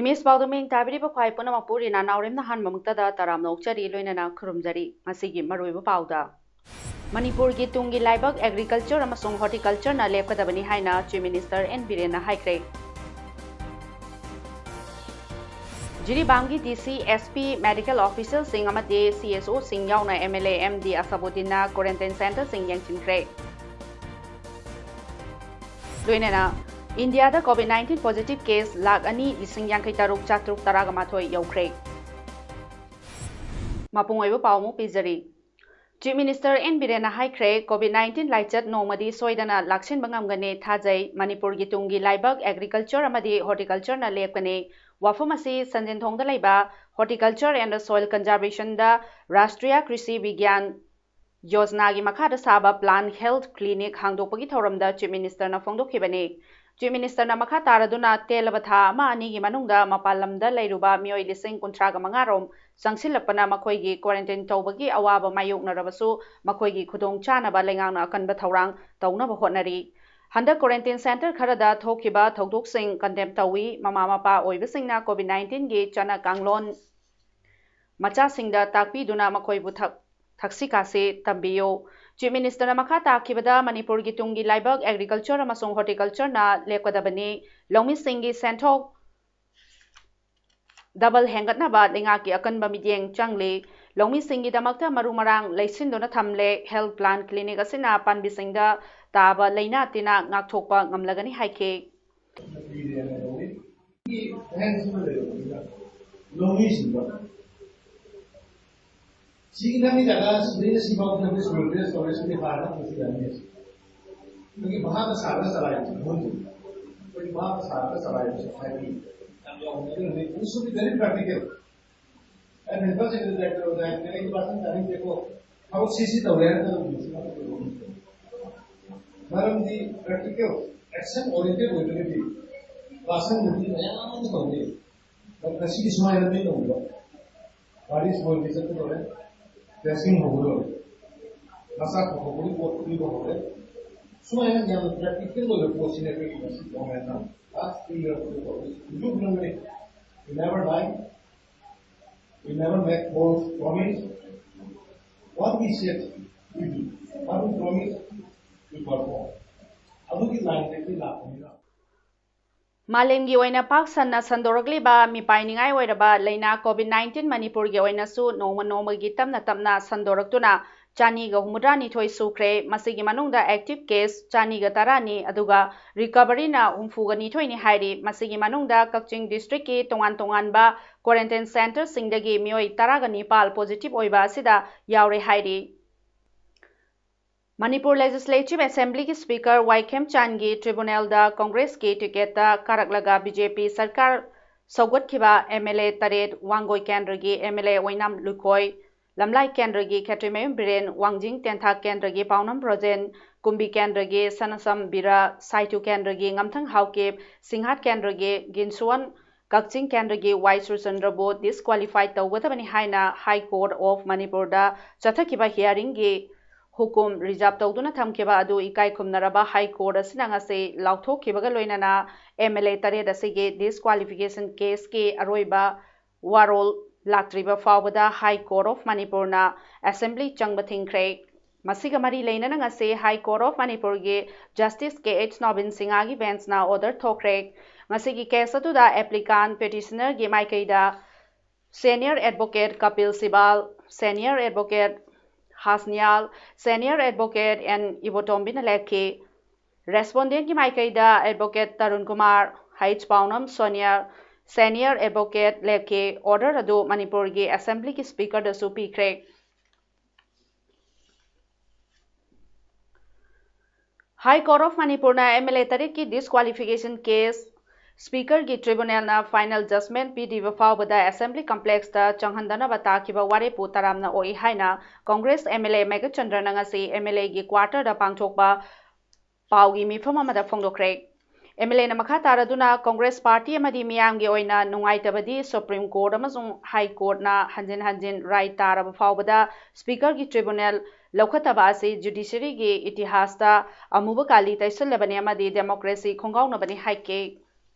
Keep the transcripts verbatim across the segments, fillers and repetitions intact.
Image ꯄꯥꯎꯗ ꯃꯤꯡ ꯇꯥꯕꯤꯔꯤꯕ ꯈ꯭ꯋꯥꯏ ꯄꯨꯝꯅꯃꯛꯄꯨ ꯔꯤꯅꯥ ꯅꯥꯎꯔꯦꯝꯅ ꯑꯍꯥꯟꯕꯃꯛꯇꯗ ꯇꯔꯥꯝꯅ ꯑꯣꯛꯆꯔꯤ, ꯂꯣꯏꯅꯅ ꯈꯨꯔꯨꯝꯖꯔꯤ꯫ ꯉꯁꯤꯒꯤ ꯃꯔꯨꯑꯣꯏꯕ ꯄꯥꯎꯗ, ꯃꯅꯤꯄꯨꯔꯒꯤ ꯇꯨꯡꯒꯤ ꯂꯥꯏꯕꯛ, agriculture ꯑꯃꯁꯨꯡ horticultureꯅ ꯂꯦꯞꯀꯗꯕꯅꯤ ꯍꯥꯏꯅ Chief Minister ꯑꯦꯟ ꯕꯤꯔꯦꯟꯅ ꯍꯥꯏꯈ꯭ꯔꯦ꯫ ꯖꯤꯔꯤꯕꯥꯝꯒꯤ ꯗꯤ ꯁꯤ, ꯑꯦꯁ ꯄꯤ, medical officialꯁꯤꯡ ꯑꯃꯗꯤ ꯁꯤ ꯑꯦꯁ ꯑꯣꯁꯤꯡ ꯌꯥꯎꯅ M L A M D ꯑꯁꯕꯨꯗꯤꯟꯅ quarantine centreꯁꯤꯡ ꯌꯦꯡꯁꯤꯟꯈ꯭ꯔꯦ꯫ ꯂꯣꯏꯅꯅ ꯏꯟꯗꯤꯌꯥꯗ COVID nineteen positive case lakh ꯑꯅꯤ ꯂꯤꯁꯤꯡ ꯌꯥꯡꯈꯩ ꯇꯔꯨꯛ ꯆꯥꯇ꯭ꯔꯨꯛ ꯇꯔꯥꯒ ꯃꯥꯊꯣꯏ ꯌꯧꯈ꯭ꯔꯦ꯫ ꯃꯄꯨꯡ ꯑꯣꯏꯕ ꯄꯥꯎ ꯑꯃꯨꯛ ꯄꯤꯖꯔꯤ꯫ Chief Minister ꯑꯦꯟ ꯕꯤꯔꯦꯟꯅ ꯍꯥꯏꯈ꯭ꯔꯦ, COVID nineteen ꯂꯥꯏꯆꯠ ꯅꯣꯡꯃꯗꯤ ꯁꯣꯏꯗꯅ ꯂꯥꯛꯁꯤꯟꯕ ꯉꯝꯒꯅꯤ ꯊꯥꯖꯩ꯫ ꯃꯅꯤꯄꯨꯔꯒꯤ ꯇꯨꯡꯒꯤ ꯂꯥꯏꯕꯛ agriculture ꯑꯃꯗꯤ horticultureꯅ ꯂꯦꯞꯀꯅꯤ꯫ ꯋꯥꯐꯝ ꯑꯁꯤ ꯁꯟꯖꯦꯟꯊꯣꯡꯗ ꯂꯩꯕ Horticulture and Soil Conservationꯗ ꯔꯥꯁꯇ꯭ꯔꯤꯌꯥ ꯀ꯭ꯔꯤꯁꯤ ꯕꯤꯒ꯭ꯌꯥꯟ ꯌꯣꯖꯅꯥꯒꯤ ꯃꯈꯥꯗ ꯁꯥꯕ plant health clinic ꯍꯥꯡꯗꯣꯛꯄꯒꯤ ꯊꯧꯔꯝꯗ Chief Ministerꯅ ꯐꯣꯡꯗꯣꯛꯈꯤꯕꯅꯤ꯫ Chief Ministerꯅ ꯃꯈꯥ ꯇꯥꯔꯗꯨꯅ ꯇꯦꯜꯂꯕ ꯊꯥ ꯑꯃ ꯑꯅꯤꯒꯤ ꯃꯅꯨꯡꯗ ꯃꯄꯥꯟ ꯂꯝꯗ ꯂꯩꯔꯨꯕ ꯃꯤꯑꯣꯏ ꯂꯤꯁꯤꯡ ꯀꯨꯟꯊ꯭ꯔꯥꯒ ꯃꯉꯥ ꯔꯣꯝ ꯆꯪꯁꯤꯜꯂꯛꯄꯅ ꯃꯈꯣꯏꯒꯤ quarantine ꯇꯧꯕꯒꯤ ꯑꯋꯥꯕ ꯃꯥꯌꯣꯛꯅꯔꯕꯁꯨ ꯃꯈꯣꯏꯒꯤ ꯈꯨꯗꯣꯡ ꯆꯥꯅꯕ ꯂꯩꯉꯥꯛꯅ ꯑꯀꯟꯕ ꯊꯧꯔꯥꯡ ꯇꯧꯅꯕ ꯍꯣꯠꯅꯔꯤ꯫ ꯍꯟꯗꯛ quarantine centre ꯈꯔꯗ ꯊꯣꯛꯈꯤꯕ ꯊꯧꯗꯣꯛꯁꯤꯡ condemn ꯇꯧꯏ꯫ ꯃꯃꯥ ꯃꯄꯥ ꯑꯣꯏꯕꯁꯤꯡꯅ COVID nineteenꯒꯤ ꯆꯠꯅ ꯀꯥꯡꯂꯣꯟ ꯃꯆꯥꯁꯤꯡꯗ ꯇꯥꯛꯄꯤꯗꯨꯅ ꯃꯈꯣꯏꯕꯨ ꯊꯛ-, ꯊꯛꯁꯤ ꯈꯥꯁꯤ ꯇꯝꯕꯤꯌꯨ꯫ Chief Ministerꯅ ꯃꯈꯥ ꯇꯥꯈꯤꯕꯗ ꯃꯅꯤꯄꯨꯔꯒꯤ ꯇꯨꯡꯒꯤ ꯂꯥꯏꯕꯛ agriculture ꯑꯃꯁꯨꯡ horticultureꯅ ꯂꯦꯞꯀꯗꯕꯅꯤ꯫ ꯂꯧꯃꯤꯁꯤꯡꯒꯤ ꯁꯦꯟꯊꯣꯛ double ꯍꯦꯟꯒꯠꯅꯕ ꯂꯩꯉꯥꯛꯀꯤ ꯑꯀꯟꯕ ꯃꯤꯠꯌꯦꯡ ꯆꯪꯂꯤ꯫ ꯂꯧꯃꯤꯁꯤꯡꯒꯤꯗꯃꯛꯇ ꯃꯔꯨ ꯃꯔꯥꯡ ꯂꯩꯁꯤꯟꯗꯨꯅ ꯊꯝꯂꯦ꯫ Health plant clinic ꯑꯁꯤꯅ ꯄꯥꯝꯕꯤꯁꯤꯡꯗ ꯇꯥꯕ ꯂꯥꯏꯅꯥ ꯇꯤꯟꯅꯥ ꯉꯥꯛꯊꯣꯛꯄ ꯉꯝꯂꯒꯅꯤ ꯍꯥꯏꯈꯤ꯫ ꯂꯧꯃꯤꯁꯤꯡꯗ ꯁꯤꯒꯤ ꯅꯪꯒꯤ ꯖꯒꯥ ꯁꯤꯗꯩꯅ ꯁꯤꯐꯥꯎ ꯅꯪꯒꯤ ꯁꯣꯏꯜ ꯇꯦꯁ ꯇꯧꯔꯦ, ꯁꯤꯗꯤ ꯍꯥꯔ ꯅꯠꯇ꯭ꯔꯁꯨ ꯌꯥꯅꯤ꯫ ꯑꯩꯈꯣꯏꯒꯤ ꯚꯥꯞꯅ ꯁꯥꯔꯒ ꯆꯂꯥꯏꯕꯁꯦ ꯈꯪꯍꯟꯗꯦ꯫ ꯑꯩꯈꯣꯏꯒꯤ ꯚꯥꯞꯅ ꯁꯥꯔꯒ ꯆꯂꯥꯏꯕꯁꯦ ꯍꯥꯏꯕꯤꯌꯨ꯫ This should be very practical. ꯑꯩꯅ ꯍꯧꯖꯤꯛ ꯍꯧꯖꯤꯛ ꯗꯥꯏꯔꯦꯛꯇꯔ ꯑꯣꯖꯥ ꯍꯥꯏꯕꯗꯤ ꯑꯩ ꯄꯥꯔꯁꯟ ꯇꯥꯅꯤꯡꯗꯦꯀꯣ, ꯊꯕꯛ ꯁꯤ ꯁꯤ ꯇꯧꯔꯦ ꯍꯥꯏꯅ ꯇꯧꯕ ꯃꯔꯝꯗꯤ ꯄ꯭ꯔꯦꯛꯇꯤꯀꯦꯜ ꯑꯦꯛꯁꯟ ꯑꯣꯔꯤꯌꯦꯟꯇꯦꯠ ꯑꯣꯏꯗ꯭ꯔꯒꯗꯤ ꯄꯥꯔꯁꯟꯗꯗꯤ ꯃꯌꯥꯝ ꯑꯃ ꯇꯧꯅꯤ꯫ ꯉꯁꯤꯗꯤ ꯁꯨꯃꯥꯏꯅ ꯂꯣꯏ ꯇꯧꯕ ꯒꯥꯔꯤ ꯁꯣꯏꯕ ꯆꯠꯀꯗꯧꯔꯦ, ꯇꯦꯁꯇꯤꯡ ꯍꯧꯒꯗꯧꯔꯦ, ꯃꯆꯥꯛ ꯍꯧꯕꯒꯤ ꯄꯣꯠ ꯄꯤꯕ ꯍꯧꯔꯦ꯫ ꯁꯨꯃꯥꯏꯅ ꯌꯥꯝꯅ ꯄ꯭ꯔꯦꯛꯇꯤꯀꯦꯜ ꯑꯣꯏꯕ ꯄꯣꯠꯁꯤꯅꯦ ꯑꯩꯈꯣꯏꯒꯤ ꯉꯁꯤ ꯒꯣꯔꯃꯦꯟꯅ ꯂꯥꯁ ꯊ꯭ꯔꯤ ꯏꯌꯔ ꯇꯧꯔꯤꯁꯦ꯫ ꯌꯨꯠ ꯅꯪꯒꯅꯤ, we never lie, we never make false promise, what we said we do, what we promise we perform. ꯑꯗꯨꯒꯤ ꯂꯥꯏꯟꯗꯒꯤ ꯂꯥꯛꯄꯅꯤꯅ꯫ ꯃꯥꯂꯦꯝꯒꯤ ꯑꯣꯏꯅ ꯄꯥꯛ ꯁꯟꯅ ꯁꯟꯗꯣꯔꯛꯂꯤꯕ ꯃꯤꯄꯥꯏꯅꯤꯡꯉꯥꯏ ꯑꯣꯏꯔꯕ ꯂꯩꯅꯥ ꯀꯣꯚꯤꯗ ꯅꯥꯏꯟꯇꯤꯟ ꯃꯅꯤꯄꯨꯔꯒꯤ ꯑꯣꯏꯅꯁꯨ ꯅꯣꯡꯃ ꯅꯣꯡꯃꯒꯤ ꯇꯞꯅ ꯇꯞꯅ ꯁꯟꯗꯣꯔꯛꯇꯨꯅ ꯆꯅꯤꯒ ꯍꯨꯝꯐꯨꯇꯔꯥꯅꯤꯊꯣꯏ ꯁꯨꯈ꯭ꯔꯦ꯫ ꯃꯁꯤꯒꯤ ꯃꯅꯨꯡꯗ ꯑꯦꯛꯇꯤꯚ ꯀꯦꯁ ꯆꯅꯤꯒ ꯇꯔꯥꯅꯤ, ꯑꯗꯨꯒ ꯔꯤꯀꯚꯔꯤꯅ ꯍꯨꯝꯐꯨꯒ ꯅꯤꯊꯣꯏꯅꯤ ꯍꯥꯏꯔꯤ꯫ ꯃꯁꯤꯒꯤ ꯃꯅꯨꯡꯗ ꯀꯛꯆꯤꯡ ꯗꯤꯁꯇ꯭ꯔꯤꯛꯀꯤ ꯇꯣꯉꯥꯟ ꯇꯣꯉꯥꯟꯕ ꯀ꯭ꯋꯥꯔꯦꯟꯇꯥꯏꯟ ꯁꯦꯟꯇꯔꯁꯤꯡꯗꯒꯤ ꯃꯤꯑꯣꯏ ꯇꯔꯥꯒ ꯅꯤꯄꯥꯜ ꯄꯣꯖꯤꯇꯤꯚ ꯑꯣꯏꯕ ꯑꯁꯤꯗ ꯌꯥꯎꯔꯦ ꯍꯥꯏꯔꯤ꯫ ꯃꯅꯤꯄꯨꯔ ꯂꯦꯖꯤꯁꯂꯦꯇꯤꯚ ꯑꯦꯁꯦꯝꯕ꯭ꯂꯤꯒꯤ ꯁ꯭ꯄꯤꯀꯔ ꯋꯥꯏ ꯈꯦꯝꯆꯥꯟꯒꯤ ꯇ꯭ꯔꯤꯕꯨꯅꯦꯜꯗ ꯀꯣꯡꯒ꯭ꯔꯦꯁꯀꯤ ꯇꯤꯀꯦꯠꯇ ꯀꯥꯔꯛꯂꯒ ꯕꯤ ꯖꯦ ꯄꯤ ꯁꯔꯀꯥꯔ ꯁꯧꯒꯠꯈꯤꯕ ꯑꯦꯝ ꯑꯦꯜ ꯑꯦ ꯇꯔꯦꯠ, ꯋꯥꯡꯒꯣꯏ ꯀꯦꯟꯗ꯭ꯔꯒꯤ ꯑꯦꯝ ꯑꯦꯜ ꯑꯦ ꯑꯣꯏꯅꯥꯝ ꯂꯨꯈꯣꯏ, ꯂꯝꯂꯥꯏ ꯀꯦꯟꯗ꯭ꯔꯒꯤ ꯈꯦꯇ꯭ꯔꯤꯃꯌꯨꯝ ꯕꯤꯔꯦꯟ, ꯋꯥꯡꯖꯤꯡ ꯇꯦꯟꯊꯥ ꯀꯦꯟꯗ꯭ꯔꯒꯤ ꯄꯥꯎꯅꯝ ꯕ꯭ꯔꯣꯖꯦꯟ, ꯀꯨꯝꯕꯤ ꯀꯦꯟꯗ꯭ꯔꯒꯤ ꯁꯅꯁꯝ ꯕꯤꯔꯥ, ꯁꯥꯏꯊꯨ ꯀꯦꯟꯗ꯭ꯔꯒꯤ ꯉꯝꯊꯪ ꯍꯥꯎꯀꯤꯞ, ꯁꯤꯡꯍꯥꯠ ꯀꯦꯟꯗ꯭ꯔꯒꯤ ꯒꯤꯟꯁꯨꯋꯟ, ꯀꯛꯆꯤꯡ ꯀꯦꯟꯗ꯭ꯔꯒꯤ ꯋꯥꯏ ꯁꯨꯔꯆꯟꯗ꯭ꯔꯕꯨ ꯗꯤꯁꯀ꯭ꯋꯥꯂꯤꯐꯥꯏ ꯇꯧꯒꯗꯕꯅꯤ ꯍꯥꯏꯅ ꯍꯥꯏ ꯀꯣꯔꯠ ꯑꯣꯐ ꯃꯅꯤꯄꯨꯔꯗ ꯆꯠꯊꯈꯤꯕ ꯍꯤꯌꯥꯔꯤꯡꯒꯤ ꯍꯨꯀꯨꯝ ꯔꯤꯖꯥꯕ ꯇꯧꯗꯨꯅ ꯊꯝꯈꯤꯕ ꯑꯗꯨ ꯏꯀꯥꯏ ꯈꯨꯝꯅꯔꯕ ꯍꯥꯏ ꯀꯣꯔꯠ ꯑꯁꯤꯅ ꯉꯁꯤ ꯂꯥꯎꯊꯣꯛꯈꯤꯕꯒ ꯂꯣꯏꯅꯅ ꯑꯦꯝ ꯑꯦꯜ ꯑꯦ ꯇꯔꯦꯠ ꯑꯁꯤꯒꯤ ꯗꯤꯁꯀ꯭ꯋꯥꯂꯤꯐꯤꯀꯦꯁꯟ ꯀꯦꯁꯀꯤ ꯑꯔꯣꯏꯕ ꯋꯥꯔꯣꯜ ꯂꯥꯛꯇ꯭ꯔꯤꯕ ꯐꯥꯎꯕꯗ ꯍꯥꯏ ꯀꯣꯔꯠ ꯑꯣꯐ ꯃꯅꯤꯄꯨꯔꯅ ꯑꯦꯁꯦꯝꯕ꯭ꯂꯤ ꯆꯪꯕ ꯊꯤꯡꯈ꯭ꯔꯦ꯫ ꯃꯁꯤꯒ ꯃꯔꯤ ꯂꯩꯅꯅ ꯉꯁꯤ ꯍꯥꯏ ꯀꯣꯔꯠ ꯑꯣꯐ ꯃꯅꯤꯄꯨꯔꯒꯤ ꯖꯁꯇꯤꯁ ꯀꯦ ꯑꯩꯆ ꯅꯣꯕꯤꯟ ꯁꯤꯡꯍꯒꯤ ꯕꯦꯟꯁꯅ ꯑꯣꯔꯗꯔ ꯊꯣꯛꯈ꯭ꯔꯦ꯫ ꯉꯁꯤꯒꯤ ꯀꯦꯁ ꯑꯗꯨꯗ ꯑꯦꯄ꯭ꯂꯤꯀꯥꯟ ꯄꯦꯇꯤꯁꯅꯔꯒꯤ ꯃꯥꯏꯀꯩꯗ senior advocate Kapil Sibal, senior advocate Hasniyal, senior advocate N ꯏꯕꯣꯇꯣꯝꯕꯤꯅ ꯂꯦꯞꯈꯤ꯫ ꯔꯦꯁꯄꯣꯟꯗꯦꯟꯒꯤ ꯃꯥꯏꯀꯩꯗ advocate Tarun Kumar, H Paonam Sonia, senior advocate ꯂꯦꯞꯈꯤ꯫ ꯑꯣꯔꯗꯔ ꯑꯗꯨ ꯃꯅꯤꯄꯨꯔꯒꯤ ꯑꯦꯁꯦꯝꯕ꯭ꯂꯤꯒꯤ ꯁ꯭ꯄꯤꯀꯔꯗꯁꯨ ꯄꯤꯈ꯭ꯔꯦ꯫ ꯍꯥꯏ ꯀꯣꯔꯠ ꯑꯣꯐ ꯃꯅꯤꯄꯨꯔꯅ ꯑꯦꯝ ꯑꯦꯜ ꯑꯦ ꯇꯔꯦꯠꯀꯤ ꯗꯤꯁꯀ꯭ꯋꯥꯂꯤꯐꯤꯀꯦꯁꯟ ꯀꯦꯁ Speaker ꯒꯤ tribunal ꯅ final judgment ꯄꯤꯗ꯭ꯔꯤꯕ ꯐꯥꯎꯕꯗ Assembly Complex ꯇ ꯆꯪꯍꯟꯗꯅꯕ ꯇꯥꯈꯤꯕ ꯋꯥꯔꯦꯞꯄꯨ ꯇꯔꯥꯝꯅ ꯑꯣꯛꯏ ꯍꯥꯏꯅ Congress M L A ꯃꯦꯘꯆꯟꯗ꯭ꯔꯅ ꯉꯁꯤ M L A ꯒꯤ quarter ꯗ ꯄꯥꯡꯊꯣꯛꯄ ꯄꯥꯎꯒꯤ ꯃꯤꯐꯝ ꯑꯃꯗ ꯐꯣꯡꯗꯣꯛꯈ꯭ꯔꯦ꯫ M L A ꯅ ꯃꯈꯥ ꯇꯥꯔꯗꯨꯅ, Congress party ꯑꯃꯗꯤ ꯃꯤꯌꯥꯝꯒꯤ ꯑꯣꯏꯅ ꯅꯨꯡꯉꯥꯏꯇꯕꯗꯤ Supreme Court ꯑꯃꯁꯨꯡ High Court ꯅ ꯍꯟꯖꯤꯟ ꯍꯟꯖꯤꯟ ꯔꯥꯏ ꯇꯥꯔꯕ ꯐꯥꯎꯕꯗ Speaker ꯒꯤ tribunal ꯂꯧꯈꯠꯇꯕ ꯑꯁꯤ judiciary ꯒꯤ ꯏꯇꯤꯍꯥꯁꯇ ꯑꯃꯨꯕ ꯀꯥꯂꯤ ꯇꯩꯁꯜꯂꯕꯅꯤ ꯑꯃꯗꯤ democracy ꯈꯣꯡꯒꯥꯎꯅꯕꯅꯤ ꯍꯥꯏꯈꯤ꯫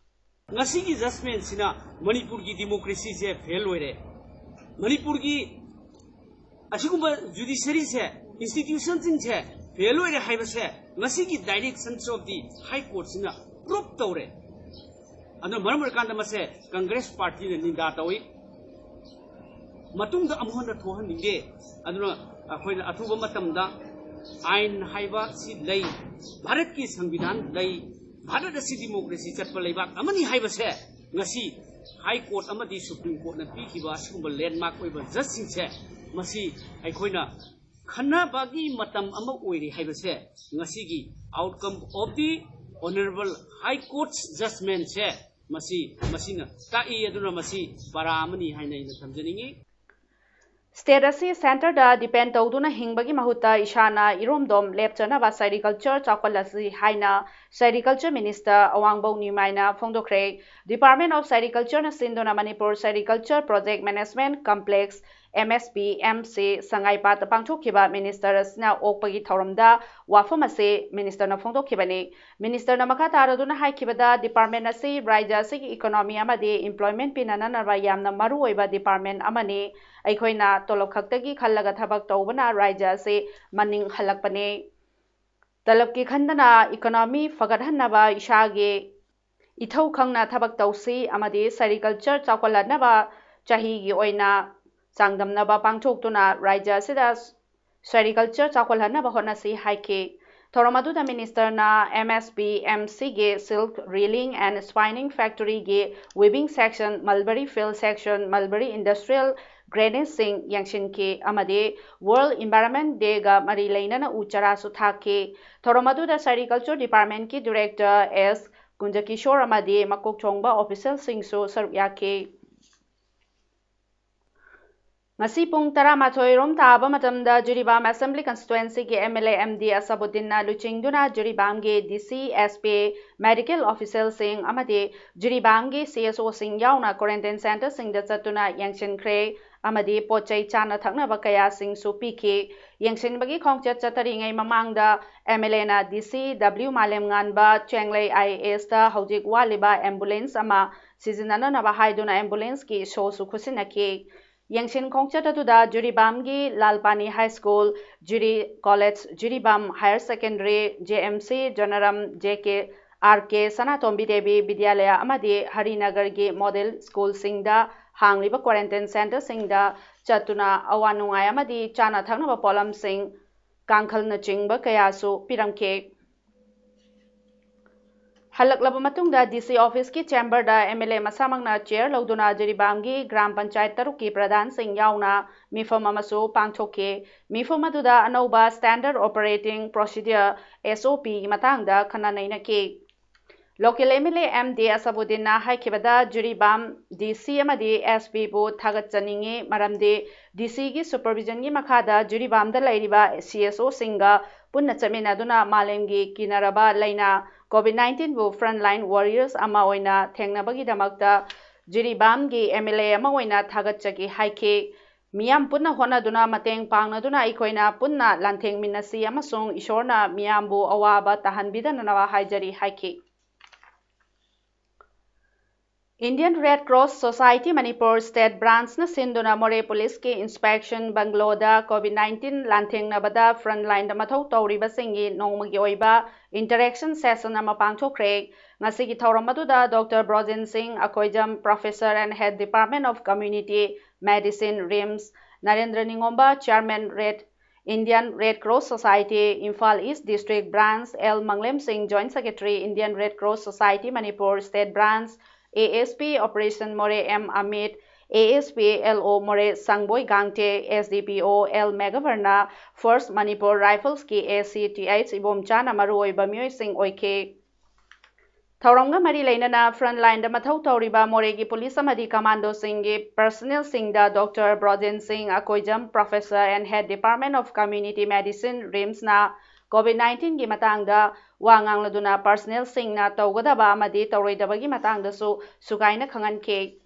ꯉꯁꯤꯒꯤ judgment ꯁꯤꯅ ꯃꯅꯤꯄꯨꯔꯒꯤ democracy ꯁꯦ fail ꯑꯣꯏꯔꯦ꯫ ꯃꯅꯤꯄꯨꯔꯒꯤ ꯑꯁꯤꯒꯨꯝꯕ judiciary ꯁꯦ, institution ꯁꯤꯡꯁꯦ fail ꯑꯣꯏꯔꯦ ꯍꯥꯏꯕꯁꯦ ꯉꯁꯤꯒꯤ directions of the High Court ꯁꯤꯅ prove ꯇꯧꯔꯦ꯫ ꯑꯗꯨꯅ ꯃꯔꯝ ꯑꯣꯏꯔꯀꯥꯟꯗ ꯃꯁꯦ Congress party ꯅ ꯅꯤꯟꯗꯥ ꯇꯧꯏ꯫ ꯃꯇꯨꯡꯗ ꯑꯃꯨꯛ ꯍꯟꯅ ꯊꯣꯛꯍꯟꯅꯤꯡꯗꯦ꯫ ꯑꯗꯨꯅ ꯑꯩꯈꯣꯏꯅ ꯑꯊꯨꯕ ꯃꯇꯝꯗ ꯑꯥꯏꯟ ꯍꯥꯏꯕ ꯁꯤ ꯂꯩ, ꯚꯥꯔꯠꯀꯤ ꯁꯪꯕꯤꯙꯥꯟ ꯂꯩ, ꯚꯥꯔꯠ ꯑꯁꯤ democracy ꯆꯠꯄ ꯂꯩꯕꯥꯛ ꯑꯃꯅꯤ ꯍꯥꯏꯕꯁꯦ ꯉꯁꯤ High Court ꯑꯃꯗꯤ Supreme Court ꯅ ꯄꯤꯈꯤꯕ ꯑꯁꯤꯒꯨꯝꯕ landmark ꯑꯣꯏꯕ judge ꯁꯤꯡꯁꯦ, ꯃꯁꯤ ꯑꯩꯈꯣꯏꯅ ꯈꯟꯅꯕꯒꯤ ꯃꯇꯝ ꯑꯃ ꯑꯣꯏꯔꯦ ꯍꯥꯏꯕꯁꯦ ꯉꯁꯤꯒꯤ outcome of the Honorable High Court's judgment ꯁꯦ ꯃꯁꯤ, ꯃꯁꯤꯅ ꯇꯥꯛꯏ꯫ ꯑꯗꯨꯅ ꯃꯁꯤ ꯄꯔꯥ ꯑꯃꯅꯤ ꯍꯥꯏꯅ ꯑꯩꯅ ꯊꯝꯖꯅꯤꯡꯏ꯫ State ꯑꯁꯤ centre ꯗ depend ꯇꯧꯗꯨꯅ ꯍꯤꯡꯕꯒꯤ ꯃꯍꯨꯠꯇ ꯏꯁꯥꯅ ꯏꯔꯣꯝꯗꯣꯝ ꯂꯦꯞꯆꯅꯕ sericulture ꯆꯥꯎꯈꯠꯂꯁꯤ ꯍꯥꯏꯅ Sericulture Minister ꯑꯋꯥꯡꯕꯧ ꯅꯤꯎꯃꯥꯏꯅ ꯐꯣꯡꯗꯣꯛꯈ꯭ꯔꯦ꯫ Department of Sericulture ꯅ ꯁꯤꯟꯗꯨꯅ Manipur Sericulture Project Management Complex, M S P M C, ꯁꯉꯥꯏꯄꯥꯠꯇ ꯄꯥꯡꯊꯣꯛꯈꯤꯕ minister ꯑꯁꯤꯅ ꯑꯣꯛꯄꯒꯤ ꯊꯧꯔꯝꯗ ꯋꯥꯐꯝ ꯑꯁꯤ minister ꯅ ꯐꯣꯡꯗꯣꯛꯈꯤꯕꯅꯤ꯫ Minister ꯅ ꯃꯈꯥ ꯇꯥꯔꯗꯨꯅ ꯍꯥꯏꯈꯤꯕꯗ, department ꯑꯁꯤ ꯔꯥꯖ꯭ꯌ ꯑꯁꯤꯒꯤ economy ꯑꯃꯗꯤ employment ꯄꯤꯅꯅꯅꯕ ꯌꯥꯝꯅ ꯃꯔꯨ ꯑꯣꯏꯕ department ꯑꯃꯅꯤ꯫ ꯑꯩꯈꯣꯏꯅ ꯇꯣꯂꯣꯞ ꯈꯛꯇꯒꯤ ꯈꯜꯂꯒ ꯊꯕꯛ ꯇꯧꯕꯅ ꯔꯥꯖ꯭ꯌ ꯑꯁꯤ ꯃꯅꯤꯡ ꯍꯜꯂꯛꯄꯅꯤ꯫ ꯇꯂꯕꯀꯤ ꯈꯟꯗꯅ economy ꯐꯒꯠꯍꯟꯅꯕ ꯏꯁꯥꯒꯤ ꯏꯊꯧ ꯈꯪꯅ ꯊꯕꯛ ꯇꯧꯁꯤ ꯑꯃꯗꯤ sericulture ꯆꯥꯎꯈꯠꯍꯟꯅꯕ ꯆꯍꯤꯒꯤ ꯑꯣꯏꯅ ꯆꯥꯡꯗꯝꯅꯕ ꯄꯥꯡꯊꯣꯛꯇꯨꯅ ꯔꯥꯖ꯭ꯌ ꯑꯁꯤꯗ sericulture ꯆꯥꯎꯈꯠꯍꯟꯅꯕ ꯍꯣꯠꯅꯁꯤ ꯍꯥꯏꯈꯤ꯫ ꯊꯧꯔꯝ ꯑꯗꯨꯗ minister ꯅ M S P M C ꯒꯤ silk reeling and spinning factory ꯒꯤ weaving section, mulberry field section, mulberry industrial granage ꯁꯤꯡ ꯌꯦꯡꯁꯤꯟꯈꯤ ꯑꯃꯗꯤ World Environment Day ꯒ ꯃꯔꯤ ꯂꯩꯅꯅ ꯎ ꯆꯥꯔꯥꯁꯨ ꯊꯥꯈꯤ꯫ ꯊꯧꯔꯝ ꯑꯗꯨꯗ Sericulture Department ꯀꯤ Director S ꯀꯨꯟꯖꯀꯤꯁꯣꯔ ꯑꯃꯗꯤ ꯃꯀꯣꯛ ꯊꯣꯡꯕ ꯑꯣꯐꯤꯁꯤꯌꯦꯜꯁꯤꯡꯁꯨ ꯁꯔꯨꯛ ꯌꯥꯈꯤ꯫ ꯉꯁꯤ ꯄꯨꯡ ꯇꯔꯥꯃꯥꯊꯣꯏ ꯔꯣꯝ ꯇꯥꯕ ꯃꯇꯝꯗ ꯖꯤꯔꯤꯕꯥꯝ ꯑꯦꯁꯦꯝꯕ꯭ꯂꯤ ꯀꯟꯁꯇꯤꯇ꯭ꯋꯦꯟꯁꯤꯒꯤ M L A M D ꯑꯁꯕꯨꯗꯤꯟꯅ ꯂꯨꯆꯤꯡꯗꯨꯅ ꯖꯤꯔꯤꯕꯥꯝꯒꯤ ꯗꯤ ꯁꯤ, ꯑꯦꯁ ꯄꯤ, ꯃꯦꯗꯤꯀꯦꯜ ꯑꯣꯐꯤꯁꯤꯌꯦꯜꯁꯤꯡ ꯑꯃꯗꯤ ꯖꯤꯔꯤꯕꯥꯝꯒꯤ ꯁꯤ ꯑꯦꯁ ꯑꯣꯁꯤꯡ ꯌꯥꯎꯅ ꯀ꯭ꯋꯥꯔꯦꯟꯇꯤꯟ ꯁꯦꯟꯇꯔꯁꯤꯡꯗ ꯆꯠꯇꯨꯅ ꯌꯦꯡꯁꯤꯟꯈ꯭ꯔꯦ ꯑꯃꯗꯤ ꯄꯣꯠ ꯆꯩ ꯆꯥꯅ ꯊꯛꯅꯕ ꯀꯌꯥꯁꯤꯡꯁꯨ ꯄꯤꯈꯤ꯫ ꯌꯦꯡꯁꯤꯟꯕꯒꯤ ꯈꯣꯡꯆꯠ ꯆꯠꯊꯔꯤꯉꯩ ꯃꯃꯥꯡꯗ ꯑꯦꯝ ꯑꯦꯜ ꯑꯦꯅ ꯗꯤ ꯁꯤ ꯗꯕ꯭ꯂꯤꯎ ꯃꯥꯂꯦꯝꯉꯥꯟꯕ ꯆꯦꯡꯂꯩ ꯑꯥꯏ ꯑꯦ ꯑꯦꯁꯇ ꯍꯧꯖꯤꯛ ꯋꯥꯠꯂꯤꯕ ꯑꯦꯝꯕꯨꯂꯦꯟꯁ ꯑꯃ ꯁꯤꯖꯤꯟꯅꯅꯅꯕ ꯍꯥꯏꯗꯨꯅ ꯑꯦꯝꯕꯨꯂꯦꯟꯁꯀꯤ ꯁꯣꯁꯨ ꯈꯨꯠꯁꯤꯟꯅꯈꯤ꯫ ꯌꯦꯡꯁꯤꯟ ꯈꯣꯡꯆꯠ ꯑꯗꯨꯗ ꯖꯤꯔꯤꯕꯥꯝꯒꯤ Lalpani high school, Jiri college, Jiribam higher secondary, J M C Janaram, J K, R K Sanatombi Devi Vidyalaya ꯑꯃꯗꯤ ꯍꯔꯤꯅꯒꯔꯒꯤ ꯃꯣꯗꯦꯜ ꯁ꯭ꯀꯨꯜꯁꯤꯡꯗ ꯍꯥꯡꯂꯤꯕ ꯀ꯭ꯋꯥꯔꯦꯟꯇꯤꯟ ꯁꯦꯟꯇꯔꯁꯤꯡꯗ ꯆꯠꯇꯨꯅ ꯑꯋꯥ ꯅꯨꯡꯉꯥꯏ ꯑꯃꯗꯤ ꯆꯥꯅ ꯊꯛꯅꯕ ꯄꯣꯠꯂꯝꯁꯤꯡ, ꯀꯥꯡꯈꯜꯅꯆꯤꯡꯕ ꯀꯌꯥꯁꯨ ꯄꯤꯔꯝꯈꯤ꯫ ꯍꯜꯂꯛꯂꯕ ꯃꯇꯨꯡꯗ ꯗꯤ ꯁꯤ ꯑꯣꯐꯤꯁꯀꯤ ꯆꯦꯝꯕꯔꯗ ꯑꯦꯝ ꯑꯦꯜ ꯑꯦ ꯃꯁꯥꯃꯛꯅ ꯆꯤꯌꯔ ꯂꯧꯗꯨꯅ ꯖꯤꯔꯤꯕꯥꯝꯒꯤ ꯒ꯭ꯔꯥꯝ ꯄꯟꯆꯥꯌꯠ ꯇꯔꯨꯛꯀꯤ ꯄ꯭ꯔꯙꯥꯟꯁꯤꯡ ꯌꯥꯎꯅ ꯃꯤꯐꯝ ꯑꯃꯁꯨ ꯄꯥꯡꯊꯣꯛꯈꯤ꯫ ꯃꯤꯐꯝ ꯑꯗꯨꯗ ꯑꯅꯧꯕ ꯁ꯭ꯇꯦꯟꯗꯔꯗ ꯑꯣꯄꯔꯦꯇꯤꯡ ꯄ꯭ꯔꯣꯁꯤꯗꯤꯌꯔ, ꯑꯦꯁ ꯑꯣ ꯄꯤꯒꯤ ꯃꯇꯥꯡꯗ ꯈꯟꯅ ꯅꯩꯅꯈꯤ꯫ Local M L A M D ꯑꯁꯕꯨꯗꯤꯟꯅ ꯍꯥꯏꯈꯤꯕꯗ, ꯖꯤꯔꯤꯕꯥꯝ ꯗꯤ ꯁꯤ ꯑꯃꯗꯤ ꯑꯦꯁ ꯄꯤꯕꯨ ꯊꯥꯒꯠꯆꯅꯤꯡꯏ, ꯃꯔꯝꯗꯤ ꯗꯤ ꯁꯤꯒꯤ ꯁꯨꯄꯔꯚꯤꯖꯟꯒꯤ ꯃꯈꯥꯗ ꯖꯤꯔꯤꯕꯥꯝꯗ ꯂꯩꯔꯤꯕ ꯁꯤ ꯑꯦꯁ ꯑꯣꯁꯤꯡꯒ ꯄꯨꯟꯅ ꯆꯠꯃꯤꯟꯅꯗꯨꯅ ꯃꯥꯂꯦꯝꯒꯤ ꯀꯤꯅꯔꯕ ꯂꯥꯏꯅꯥ ꯀꯣꯚꯤꯗ ꯅꯥꯏꯟꯇꯤꯟꯕꯨ ꯐ꯭ꯔꯟꯠ ꯂꯥꯏꯟ ꯋꯥꯔꯤꯌꯔꯁ ꯑꯃ ꯑꯣꯏꯅ ꯊꯦꯡꯅꯕꯒꯤꯗꯃꯛꯇ ꯖꯤꯔꯤꯕꯥꯝꯒꯤ ꯑꯦꯝ ꯑꯦꯜ ꯑꯦ ꯑꯃ ꯑꯣꯏꯅ ꯊꯥꯒꯠꯆꯒꯦ ꯍꯥꯏꯈꯤ꯫ ꯃꯤꯌꯥꯝ ꯄꯨꯟꯅ ꯍꯣꯠꯅꯗꯨꯅ, ꯃꯇꯦꯡ ꯄꯥꯡꯅꯗꯨꯅ ꯑꯩꯈꯣꯏꯅ ꯄꯨꯟꯅ ꯂꯥꯟꯊꯦꯡꯃꯤꯟꯅꯁꯤ ꯑꯃꯁꯨꯡ ꯏꯁꯣꯔꯅ ꯃꯤꯌꯥꯝꯕꯨ ꯑꯋꯥꯕ ꯇꯥꯍꯟꯕꯤꯗꯅꯕ ꯍꯥꯏꯖꯔꯤ ꯍꯥꯏꯈꯤ꯫ Indian Red Cross Society Manipur State Branchꯅ ꯁꯤꯟꯗꯨꯅ ꯃꯣꯔꯦ ꯄꯨꯂꯤꯁꯀꯤ ꯏꯟꯁꯄꯦꯛꯁꯟ ꯕꯪꯒ꯭ꯂꯣꯗ ꯀꯣꯚꯤꯗ ꯅꯥꯏꯟꯇꯤꯟ ꯂꯥꯟꯊꯦꯡꯅꯕꯗ ꯐ꯭ꯔꯟꯠ ꯂꯥꯏꯟꯗ ꯃꯊꯧ ꯇꯧꯔꯤꯕꯁꯤꯡꯒꯤ ꯅꯣꯡꯃꯒꯤ ꯑꯣꯏꯕ ꯏꯟꯇꯔꯦꯛꯁꯟ ꯁꯦꯁꯟ ꯑꯃ ꯄꯥꯡꯊꯣꯛꯈ꯭ꯔꯦ꯫ ꯉꯁꯤꯒꯤ ꯊꯧꯔꯝ ꯑꯗꯨꯗ ꯗꯣꯛꯇꯔ ꯕ꯭ꯔꯣꯖꯦꯟ ꯁꯤꯡ Akoijam, Professor and Head Department of Community Medicine, RIMS, Narendra ꯅꯤꯉꯣꯝꯕ, Chairman, Red Indian Red Cross Society, Imphal East District Branch, L ꯃꯪꯂꯦꯝ ꯁꯤꯡ, Joint Secretary, Indian Red Cross Society Manipur State Branch, A S P Operation ꯃꯣꯔꯦ M Amit, A S P L ꯑꯣ ꯃꯣꯔꯦ ꯁꯪꯕꯣꯏ ꯒꯥꯡꯇꯦ, S D ꯄꯤ ꯑꯣ L ꯃꯦꯘꯕꯔꯅ, First Manipur Riflesꯀꯤ ꯑꯦ C T H ꯏꯕꯣꯝꯆꯥꯅ ꯃꯔꯨꯑꯣꯏꯕ ꯃꯤꯑꯣꯏꯁꯤꯡ ꯑꯣꯏꯈꯤ꯫ ꯊꯧꯔꯝꯒ ꯃꯔꯤ ꯂꯩꯅꯅ front line ꯗ ꯃꯊꯧ ꯇꯧꯔꯤꯕ ꯃꯣꯔꯦꯒꯤ ꯄꯨꯂꯤꯁ ꯑꯃꯗꯤ ꯀꯃꯥꯟꯗꯣꯁꯤꯡꯒꯤ personnel ꯁꯤꯡꯗ Doctor Brojen Singh Akoijam, Professor and Head Department of Community Medicine, RIMS ꯅ COVID nineteen ꯒꯤ ꯃꯇꯥꯡꯗ ꯋꯥ ꯉꯥꯡꯂꯗꯨꯅ personnel ꯁꯤꯡꯅ ꯇꯧꯒꯗꯕ ꯑꯃꯗꯤ ꯇꯧꯔꯣꯏꯗꯕꯒꯤ ꯃꯇꯥꯡꯗꯁꯨ ꯁꯨꯒꯥꯏꯅ ꯈꯪꯍꯟꯈꯤ꯫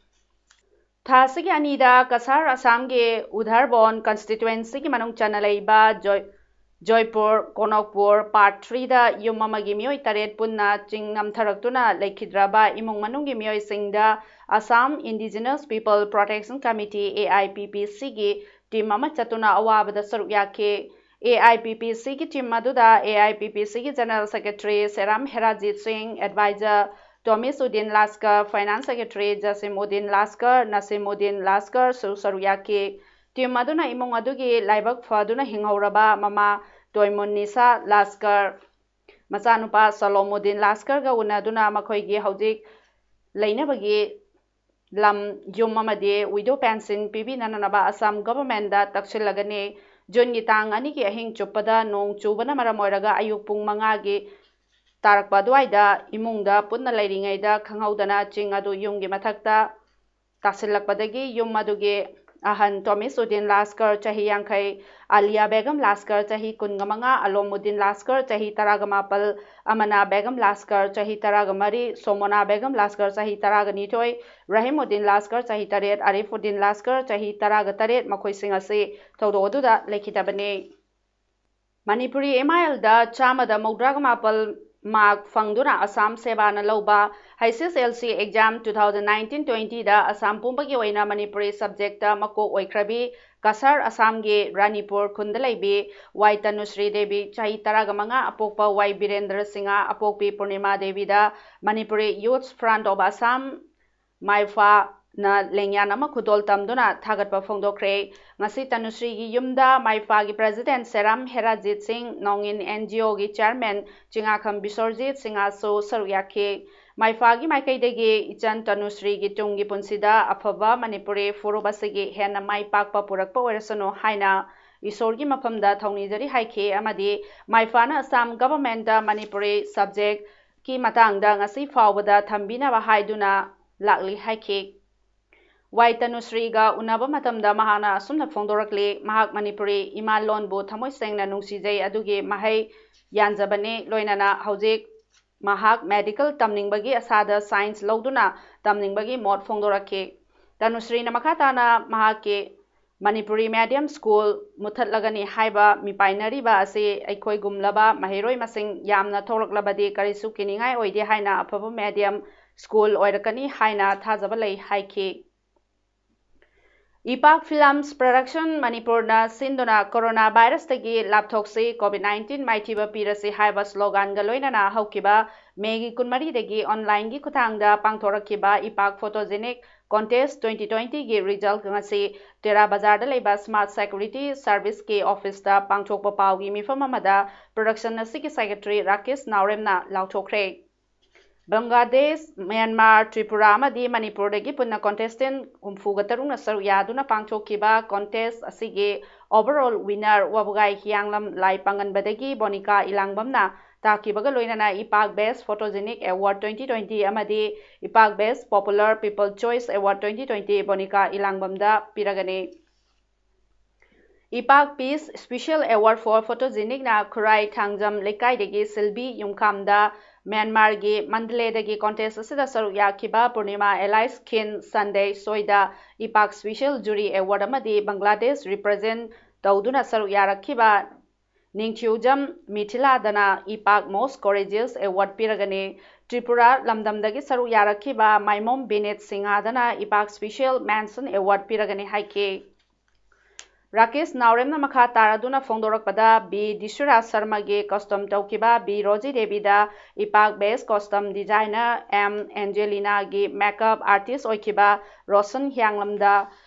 ꯊꯥ ꯑꯁꯤꯒꯤ ꯑꯅꯤꯗ ꯀꯁꯥꯔ ꯑꯁꯥꯝꯒꯤ ꯎꯙꯔꯕꯣꯟ constituency ꯒꯤ ꯃꯅꯨꯡ ꯆꯟꯅ ꯂꯩꯕ ꯖꯣꯏ-, ꯖꯣꯏꯄꯨꯔ ꯀꯣꯅꯣꯛꯄꯨꯔ part three ꯗ ꯌꯨꯝ ꯑꯃꯒꯤ ꯃꯤꯑꯣꯏ ꯇꯔꯦꯠ ꯄꯨꯟꯅ ꯆꯤꯡ ꯅꯝꯊꯔꯛꯇꯨꯅ ꯂꯩꯈꯤꯗ꯭ꯔꯕ ꯏꯃꯨꯡ ꯃꯅꯨꯡꯒꯤ ꯃꯤꯑꯣꯏꯁꯤꯡꯗ Assam Indigenous People Protection Committee, A I P P C ꯒꯤ team ꯑꯃ ꯆꯠꯇꯨꯅ ꯑꯋꯥꯕꯗ ꯁꯔꯨꯛ ꯌꯥꯈꯤ꯫ A I P P C ꯒꯤ team ꯑꯗꯨꯗ A I P P C ꯒꯤ General Secretary ꯁꯦꯔꯥꯝ ꯍꯦꯔꯥꯖꯤꯠ ꯁꯤꯡ, Advisor ꯇꯣꯃꯤꯁ Uddin ꯂꯥꯁꯀꯔ, Finance Secretary ꯖꯁꯤꯝ Uddin ꯂꯥꯁꯀꯔ, ꯅꯁꯤꯝ Uddin ꯂꯥꯁꯀꯔꯁꯨ ꯁꯔꯨꯛ ꯌꯥꯈꯤ꯫ Team ꯑꯗꯨꯅ ꯏꯃꯨꯡ ꯑꯗꯨꯒꯤ ꯂꯥꯏꯕꯛ ꯐꯗꯨꯅ ꯍꯤꯡꯍꯧꯔꯕ ꯃꯃꯥ ꯇꯣꯏꯃꯨꯟ ꯅꯤꯁꯥ ꯂꯥꯁꯀꯔ, ꯃꯆꯥꯅꯨꯄꯥ ꯁꯂꯣꯃꯨꯗꯤꯟ ꯂꯥꯁꯀꯔꯒ ꯎꯅꯗꯨꯅ ꯃꯈꯣꯏꯒꯤ ꯍꯧꯖꯤꯛ ꯂꯩꯅꯕꯒꯤ ꯂꯝ, ꯌꯨꯝ ꯑꯃꯗꯤ widow pension ꯄꯤꯕꯤꯅꯅꯕ Assam government ꯇꯛꯁꯤꯜꯂꯒꯅꯤ꯫ June ꯒꯤ ꯇꯥꯡ ꯑꯅꯤꯒꯤ ꯑꯍꯤꯡ ꯆꯨꯞꯄꯗ ꯅꯣꯡ ꯆꯨꯕꯅ ꯃꯔꯝ ꯑꯣꯏꯔꯒ ꯑꯌꯨꯛ ꯄꯨꯡ ꯃꯉꯥꯒꯤ ꯇꯥꯔꯛꯄ ꯑꯗꯨꯋꯥꯏꯗ ꯏꯃꯨꯡꯗ ꯄꯨꯟꯅ ꯂꯩꯔꯤꯉꯩꯗ ꯈꯪꯍꯧꯗꯅ ꯆꯤꯡ ꯑꯗꯨ ꯌꯨꯝꯒꯤ ꯃꯊꯛꯇ ꯇꯥꯁꯤꯜꯂꯛꯄꯗꯒꯤ ꯌꯨꯝ ꯑꯗꯨꯒꯤ ꯑꯍꯟ ꯇꯣꯃꯤꯁ ꯎꯗꯤꯟ ꯂꯥꯁꯀꯔ, ꯆꯍꯤ ꯌꯥꯡꯈꯩ, ꯑꯥꯂꯤꯌꯥ ꯕꯦꯒꯝ ꯂꯥꯁꯀꯔ, ꯆꯍꯤ ꯀꯨꯟꯒ ꯃꯉꯥ, ꯑꯂꯣꯝ ꯎꯗꯤꯟ ꯂꯥꯁꯀꯔ, ꯆꯍꯤ ꯇꯔꯥꯒ ꯃꯥꯄꯜ, ꯑꯃꯅꯥ ꯕꯦꯒꯝ ꯂꯥꯁꯀꯔ, ꯆꯍꯤ ꯇꯔꯥꯒ ꯃꯔꯤ, ꯁꯣꯃꯣꯅꯥ ꯕꯦꯒꯝ ꯂꯥꯁꯀꯔ, ꯆꯍꯤ ꯇꯔꯥꯒ ꯅꯤꯊꯣꯏ, ꯔꯍꯤꯝ ꯎꯗꯤꯟ ꯂꯥꯁꯀꯔ, ꯆꯍꯤ ꯇꯔꯦꯠ, ꯑꯥꯔꯤꯐ ꯎꯗꯤꯟ ꯂꯥꯁꯀꯔ, ꯆꯍꯤ ꯇꯔꯥꯒ ꯇꯔꯦꯠ, ꯃꯈꯣꯏꯁꯤꯡ ꯑꯁꯤ ꯊꯧꯗꯣꯛ ꯑꯗꯨꯗ ꯂꯩꯈꯤꯗꯕꯅꯤ꯫ ꯃꯅꯤꯄꯨꯔꯤ M I L ꯗ ꯆꯥꯝꯃꯗ ꯃꯧꯗ꯭ꯔꯥꯒ ꯃꯥꯄꯜ mark ꯐꯪꯗꯨꯅ ꯑꯁꯥꯝ ꯁꯦꯕꯥꯅ ꯂꯧꯕ H S S L C exam two thousand nineteen twenty ꯗ ꯑꯁꯥꯝ ꯄꯨꯝꯕꯒꯤ ꯑꯣꯏꯅ ꯃꯅꯤꯄꯨꯔꯤ subject ꯇ ꯃꯀꯣꯛ ꯑꯣꯏꯈ꯭ꯔꯕꯤ ꯀꯁꯥꯔ ꯑꯁꯥꯝꯒꯤ ꯔꯥꯅꯤꯄꯨꯔ ꯈꯨꯟꯗ ꯂꯩꯕꯤ ꯋꯥꯏ ꯇꯅꯨꯁ꯭ꯔꯤ ꯗꯦꯕꯤ, ꯆꯍꯤ ꯇꯔꯥꯒ ꯃꯉꯥ, ꯑꯄꯣꯛꯄ ꯋꯥꯏ ꯕꯤꯔꯦꯟꯗ꯭ꯔ ꯁꯤꯡꯍ, ꯑꯄꯣꯛꯄꯤ ꯄꯨꯔꯅꯤꯃꯥ ꯗꯦꯕꯤꯗ Manipuri Youth Front of Assam, ꯃꯥꯏꯐꯥꯅ ꯂꯦꯡꯌꯥꯟ ꯑꯃ ꯈꯨꯗꯣꯜ ꯇꯝꯗꯨꯅ ꯊꯥꯒꯠꯄ ꯐꯣꯡꯗꯣꯛꯈ꯭ꯔꯦ꯫ ꯉꯁꯤ ꯇꯅꯨꯁ꯭ꯔꯤꯒꯤ ꯌꯨꯝꯗ ꯃꯥꯏꯐꯥꯒꯤ president ꯁꯦꯔꯥꯝ ꯍꯦꯔꯥꯖꯤꯠ ꯁꯤꯡ, ꯅꯣꯡꯏꯟ N G O ꯒꯤ chairman ꯆꯤꯉꯥꯈꯝ ꯕꯤꯁꯣꯔꯖꯤꯠ ꯁꯤꯡꯍꯁꯨ ꯁꯔꯨꯛ ꯌꯥꯈꯤ꯫ ꯃꯥꯏꯐꯥꯒꯤ ꯃꯥꯏꯀꯩꯗꯒꯤ ꯏꯆꯟ ꯇꯅꯨꯁ꯭ꯔꯤꯒꯤ ꯇꯨꯡꯒꯤ ꯄꯨꯟꯁꯤꯗ ꯑꯐꯕ ꯃꯅꯤꯄꯨꯔꯤ ꯐꯨꯔꯨꯞ ꯑꯁꯤꯒꯤ ꯍꯦꯟꯅ ꯃꯥꯏ ꯄꯥꯛꯄ ꯄꯨꯔꯛꯄ ꯑꯣꯏꯔꯁꯅꯨ ꯍꯥꯏꯅ ꯏꯁꯣꯔꯒꯤ ꯃꯐꯝꯗ ꯊꯧꯅꯤꯖꯔꯤ ꯍꯥꯏꯈꯤ ꯑꯃꯗꯤ ꯃꯥꯏꯐꯥꯅ ꯑꯁꯥꯝ government ꯇ ꯃꯅꯤꯄꯨꯔꯤ subject ꯀꯤ ꯃꯇꯥꯡꯗ ꯉꯁꯤ ꯐꯥꯎꯕꯗ ꯊꯝꯕꯤꯅꯕ ꯍꯥꯏꯗꯨꯅ ꯂꯥꯛꯂꯤ ꯍꯥꯏꯈꯤ꯫ ꯋꯥꯏ ꯇꯅꯨꯁ꯭ꯔꯤꯒ ꯎꯅꯕ ꯃꯇꯝꯗ ꯃꯍꯥꯛꯅ ꯑꯁꯨꯝꯅ ꯐꯣꯡꯗꯣꯔꯛꯂꯤ, ꯃꯍꯥꯛ ꯃꯅꯤꯄꯨꯔꯤ ꯏꯃꯥ ꯂꯣꯟꯕꯨ ꯊꯃꯣꯏ ꯁꯦꯡꯅ ꯅꯨꯡꯁꯤꯖꯩ, ꯑꯗꯨꯒꯤ ꯃꯍꯩ ꯌꯥꯟꯖꯕꯅꯤ꯫ ꯂꯣꯏꯅꯅ ꯍꯧꯖꯤꯛ ꯃꯍꯥꯛ ꯃꯦꯗꯤꯀꯦꯜ ꯇꯝꯅꯤꯡꯕꯒꯤ ꯑꯁꯥꯗ ꯁꯥꯏꯟꯁ ꯂꯧꯗꯨꯅ ꯇꯝꯅꯤꯡꯕꯒꯤ ꯃꯣꯠ ꯐꯣꯡꯗꯣꯔꯛꯈꯤ꯫ ꯇꯅꯨꯁ꯭ꯔꯤꯅ ꯃꯈꯥ ꯇꯥꯅ ꯃꯍꯥꯛꯀꯤ ꯃꯅꯤꯄꯨꯔꯤ ꯃꯦꯗꯤꯌꯝ ꯁ꯭ꯀꯨꯜ ꯃꯨꯠꯊꯠꯂꯒꯅꯤ ꯍꯥꯏꯕ ꯃꯤꯄꯥꯏꯅꯔꯤꯕ ꯑꯁꯤ ꯑꯩꯈꯣꯏꯒꯨꯝꯂꯕ ꯃꯍꯩꯔꯣꯏ ꯃꯁꯤꯡ ꯌꯥꯝꯅ ꯊꯣꯛꯂꯛꯂꯕꯗꯤ ꯀꯔꯤꯁꯨ ꯀꯤꯅꯤꯡꯉꯥꯏ ꯑꯣꯏꯗꯦ ꯍꯥꯏꯅ ꯑꯐꯕ ꯃꯦꯗꯤꯌꯝ ꯁ꯭ꯀꯨꯜ ꯑꯣꯏꯔꯛꯀꯅꯤ ꯍꯥꯏꯅ ꯊꯥꯖꯕ ꯂꯩ ꯍꯥꯏꯈꯤ꯫ ꯏꯄꯥꯛ ꯐꯤꯂꯝꯁ ꯄ꯭ꯔꯗꯛꯁꯟ ꯃꯅꯤꯄꯨꯔꯅ ꯁꯤꯟꯗꯨꯅ ꯀꯣꯔꯣꯅꯥ ꯚꯥꯏꯔꯁꯇꯒꯤ ꯂꯥꯞꯊꯣꯛꯁꯤ, ꯀꯣꯚꯤꯗ ꯅꯥꯏꯟꯇꯤꯟ ꯃꯥꯏꯊꯤꯕ ꯄꯤꯔꯁꯤ ꯍꯥꯏꯕ ꯁ꯭ꯂꯣꯒꯥꯟꯒ ꯂꯣꯏꯅꯅ ꯍꯧꯈꯤꯕ ꯃꯦꯒꯤ ꯀꯨꯟꯃꯔꯤꯗꯒꯤ ꯑꯣꯟꯂꯥꯏꯟꯒꯤ ꯈꯨꯠꯊꯥꯡꯗ ꯄꯥꯡꯊꯣꯔꯛꯈꯤꯕ ꯏꯄꯥꯛ ꯐꯣꯇꯣꯖꯦꯅꯤꯛ ꯀꯣꯟꯇꯦꯁ ꯇ꯭ꯋꯦꯟꯇꯤ ꯇ꯭ꯋꯦꯟꯇꯤꯒꯤ ꯔꯤꯖꯜꯠ ꯉꯁꯤ ꯇꯦꯔꯥ ꯕꯖꯥꯔꯗ ꯂꯩꯕ ꯁ꯭ꯃꯥꯔꯠ ꯁꯦꯀ꯭ꯌꯨꯔꯤꯇꯤ ꯁꯔꯚꯤꯁꯀꯤ ꯑꯣꯐꯤꯁꯇ ꯄꯥꯡꯊꯣꯛꯄ ꯄꯥꯎꯒꯤ ꯃꯤꯐꯝ ꯑꯃꯗ ꯄ꯭ꯔꯗꯛꯁꯟ ꯑꯁꯤꯒꯤ ꯁꯦꯀ꯭ꯔꯦꯇꯔꯤ ꯔꯥꯀꯦꯁ ꯅꯥꯎꯔꯦꯝꯅ ꯂꯥꯎꯊꯣꯛꯈ꯭ꯔꯦ꯫ ꯕꯪꯒ꯭ꯂꯥꯗꯦꯁ, ꯃ꯭ꯌꯥꯟꯃꯥꯔ, ꯇ꯭ꯔꯤꯄꯨꯔꯥ ꯑꯃꯗꯤ ꯃꯅꯤꯄꯨꯔꯗꯒꯤ ꯄꯨꯟꯅ ꯀꯣꯟꯇꯦꯁꯇꯦꯟ ꯍꯨꯝꯐꯨꯒ ꯇꯔꯨꯛꯅ ꯁꯔꯨꯛ ꯌꯥꯗꯨꯅ ꯄꯥꯡꯊꯣꯛꯈꯤꯕ ꯀꯣꯟꯇꯦꯁ ꯑꯁꯤꯒꯤ ꯑꯣꯚꯔꯑꯣꯜ ꯋꯤꯅꯔ ꯋꯥꯕꯒꯥꯏ ꯍꯤꯌꯥꯡꯂꯝ ꯂꯥꯏ ꯄꯥꯡꯒꯟꯕꯗꯒꯤ ꯕꯣꯅꯤꯀꯥ ꯏꯂꯥꯡꯕꯝꯅ ꯇꯥꯈꯤꯕꯒ ꯂꯣꯏꯅꯅ ꯏꯄꯥꯛ best photogenic award twenty twenty ꯑꯃꯗꯤ ꯏꯄꯥꯛ best popular people choice award twenty twenty Bonika ꯏꯂꯥꯡꯕꯝꯗ ꯄꯤꯔꯒꯅꯤ꯫ ꯏꯄꯥꯛ ꯄꯤꯁ ꯁ꯭ꯄꯤꯁꯦꯜ ꯑꯦꯋꯥꯔꯗ ꯐꯣꯔ ꯐꯣꯇꯣꯖꯦꯅꯤꯛꯅ ꯈꯨꯔꯥꯏ ꯊꯥꯡꯖꯝ ꯂꯩꯀꯥꯏꯗꯒꯤ ꯁꯤꯜꯕꯤ ꯌꯨꯝꯈꯥꯝꯗ, ꯃ꯭ꯌꯥꯟꯃꯥꯔꯒꯤ ꯃꯟꯗꯂꯦꯗꯒꯤ ꯀꯣꯟꯇꯦꯁ ꯑꯁꯤꯗ ꯁꯔꯨꯛ ꯌꯥꯈꯤꯕ ꯄꯨꯔꯅꯤꯃꯥ ꯑꯦꯂꯥꯏꯁ ꯈꯤꯟ ꯁꯟꯗꯦ ꯁꯣꯏꯗ ꯏꯄꯥꯛ ꯁ꯭ꯄꯤꯁꯦꯜ ꯖꯨꯔꯤ ꯑꯦꯋꯥꯔꯗ ꯑꯃꯗꯤ ꯕꯪꯒ꯭ꯂꯥꯗꯦꯁ ꯔꯤꯄ꯭ꯔꯖꯦꯟ ꯇꯧꯗꯨꯅ ꯁꯔꯨꯛ ꯌꯥꯔꯛꯈꯤꯕ ꯅꯤꯡꯊꯤꯎꯖꯝ ꯃꯤꯊꯤꯂꯥꯗꯅ ꯏꯄꯥꯛ ꯃꯣꯁ ꯀꯣꯔꯦꯖꯤꯌꯁ ꯑꯦꯋꯥꯔꯗ ꯄꯤꯔꯒꯅꯤ꯫ ꯇ꯭ꯔꯤꯄꯨꯔꯥ ꯂꯝꯗꯝꯗꯒꯤ ꯁꯔꯨꯛ ꯌꯥꯔꯛꯈꯤꯕ ꯃꯥꯏꯃꯣꯝ ꯕꯤꯅꯤꯠ ꯁꯤꯡꯍꯥꯗꯅ ꯏꯄꯥꯛ ꯁ꯭ꯄꯤꯁꯦꯜ ꯃꯦꯟꯁꯟ ꯑꯦꯋꯥꯔꯗ ꯄꯤꯔꯒꯅꯤ ꯍꯥꯏꯈꯤ꯫ ꯔꯥꯀꯦꯁ ꯅꯥꯎꯔꯦꯝꯅ ꯃꯈꯥ ꯇꯥꯔꯗꯨꯅ ꯐꯣꯡꯗꯣꯔꯛꯄꯗ, ꯕꯤ ꯗꯤꯁꯨꯔꯥ ꯁꯔꯃꯒꯤ ꯀꯁꯇꯝ ꯇꯧꯈꯤꯕ ꯕꯤ ꯔꯣꯖꯤ ꯗꯦꯕꯤꯗ ꯏꯄꯥꯛ ꯕꯦꯁ ꯀꯁꯇꯝ ꯗꯤꯖꯥꯏꯅꯔ, ꯑꯦꯝ ꯑꯦꯟꯖꯦꯂꯤꯅꯥꯒꯤ ꯃꯦꯀꯞ ꯑꯥꯔꯇꯤꯁ ꯑꯣꯏꯈꯤꯕ ꯔꯣꯁꯟ ꯍꯤꯌꯥꯡꯂꯝꯗ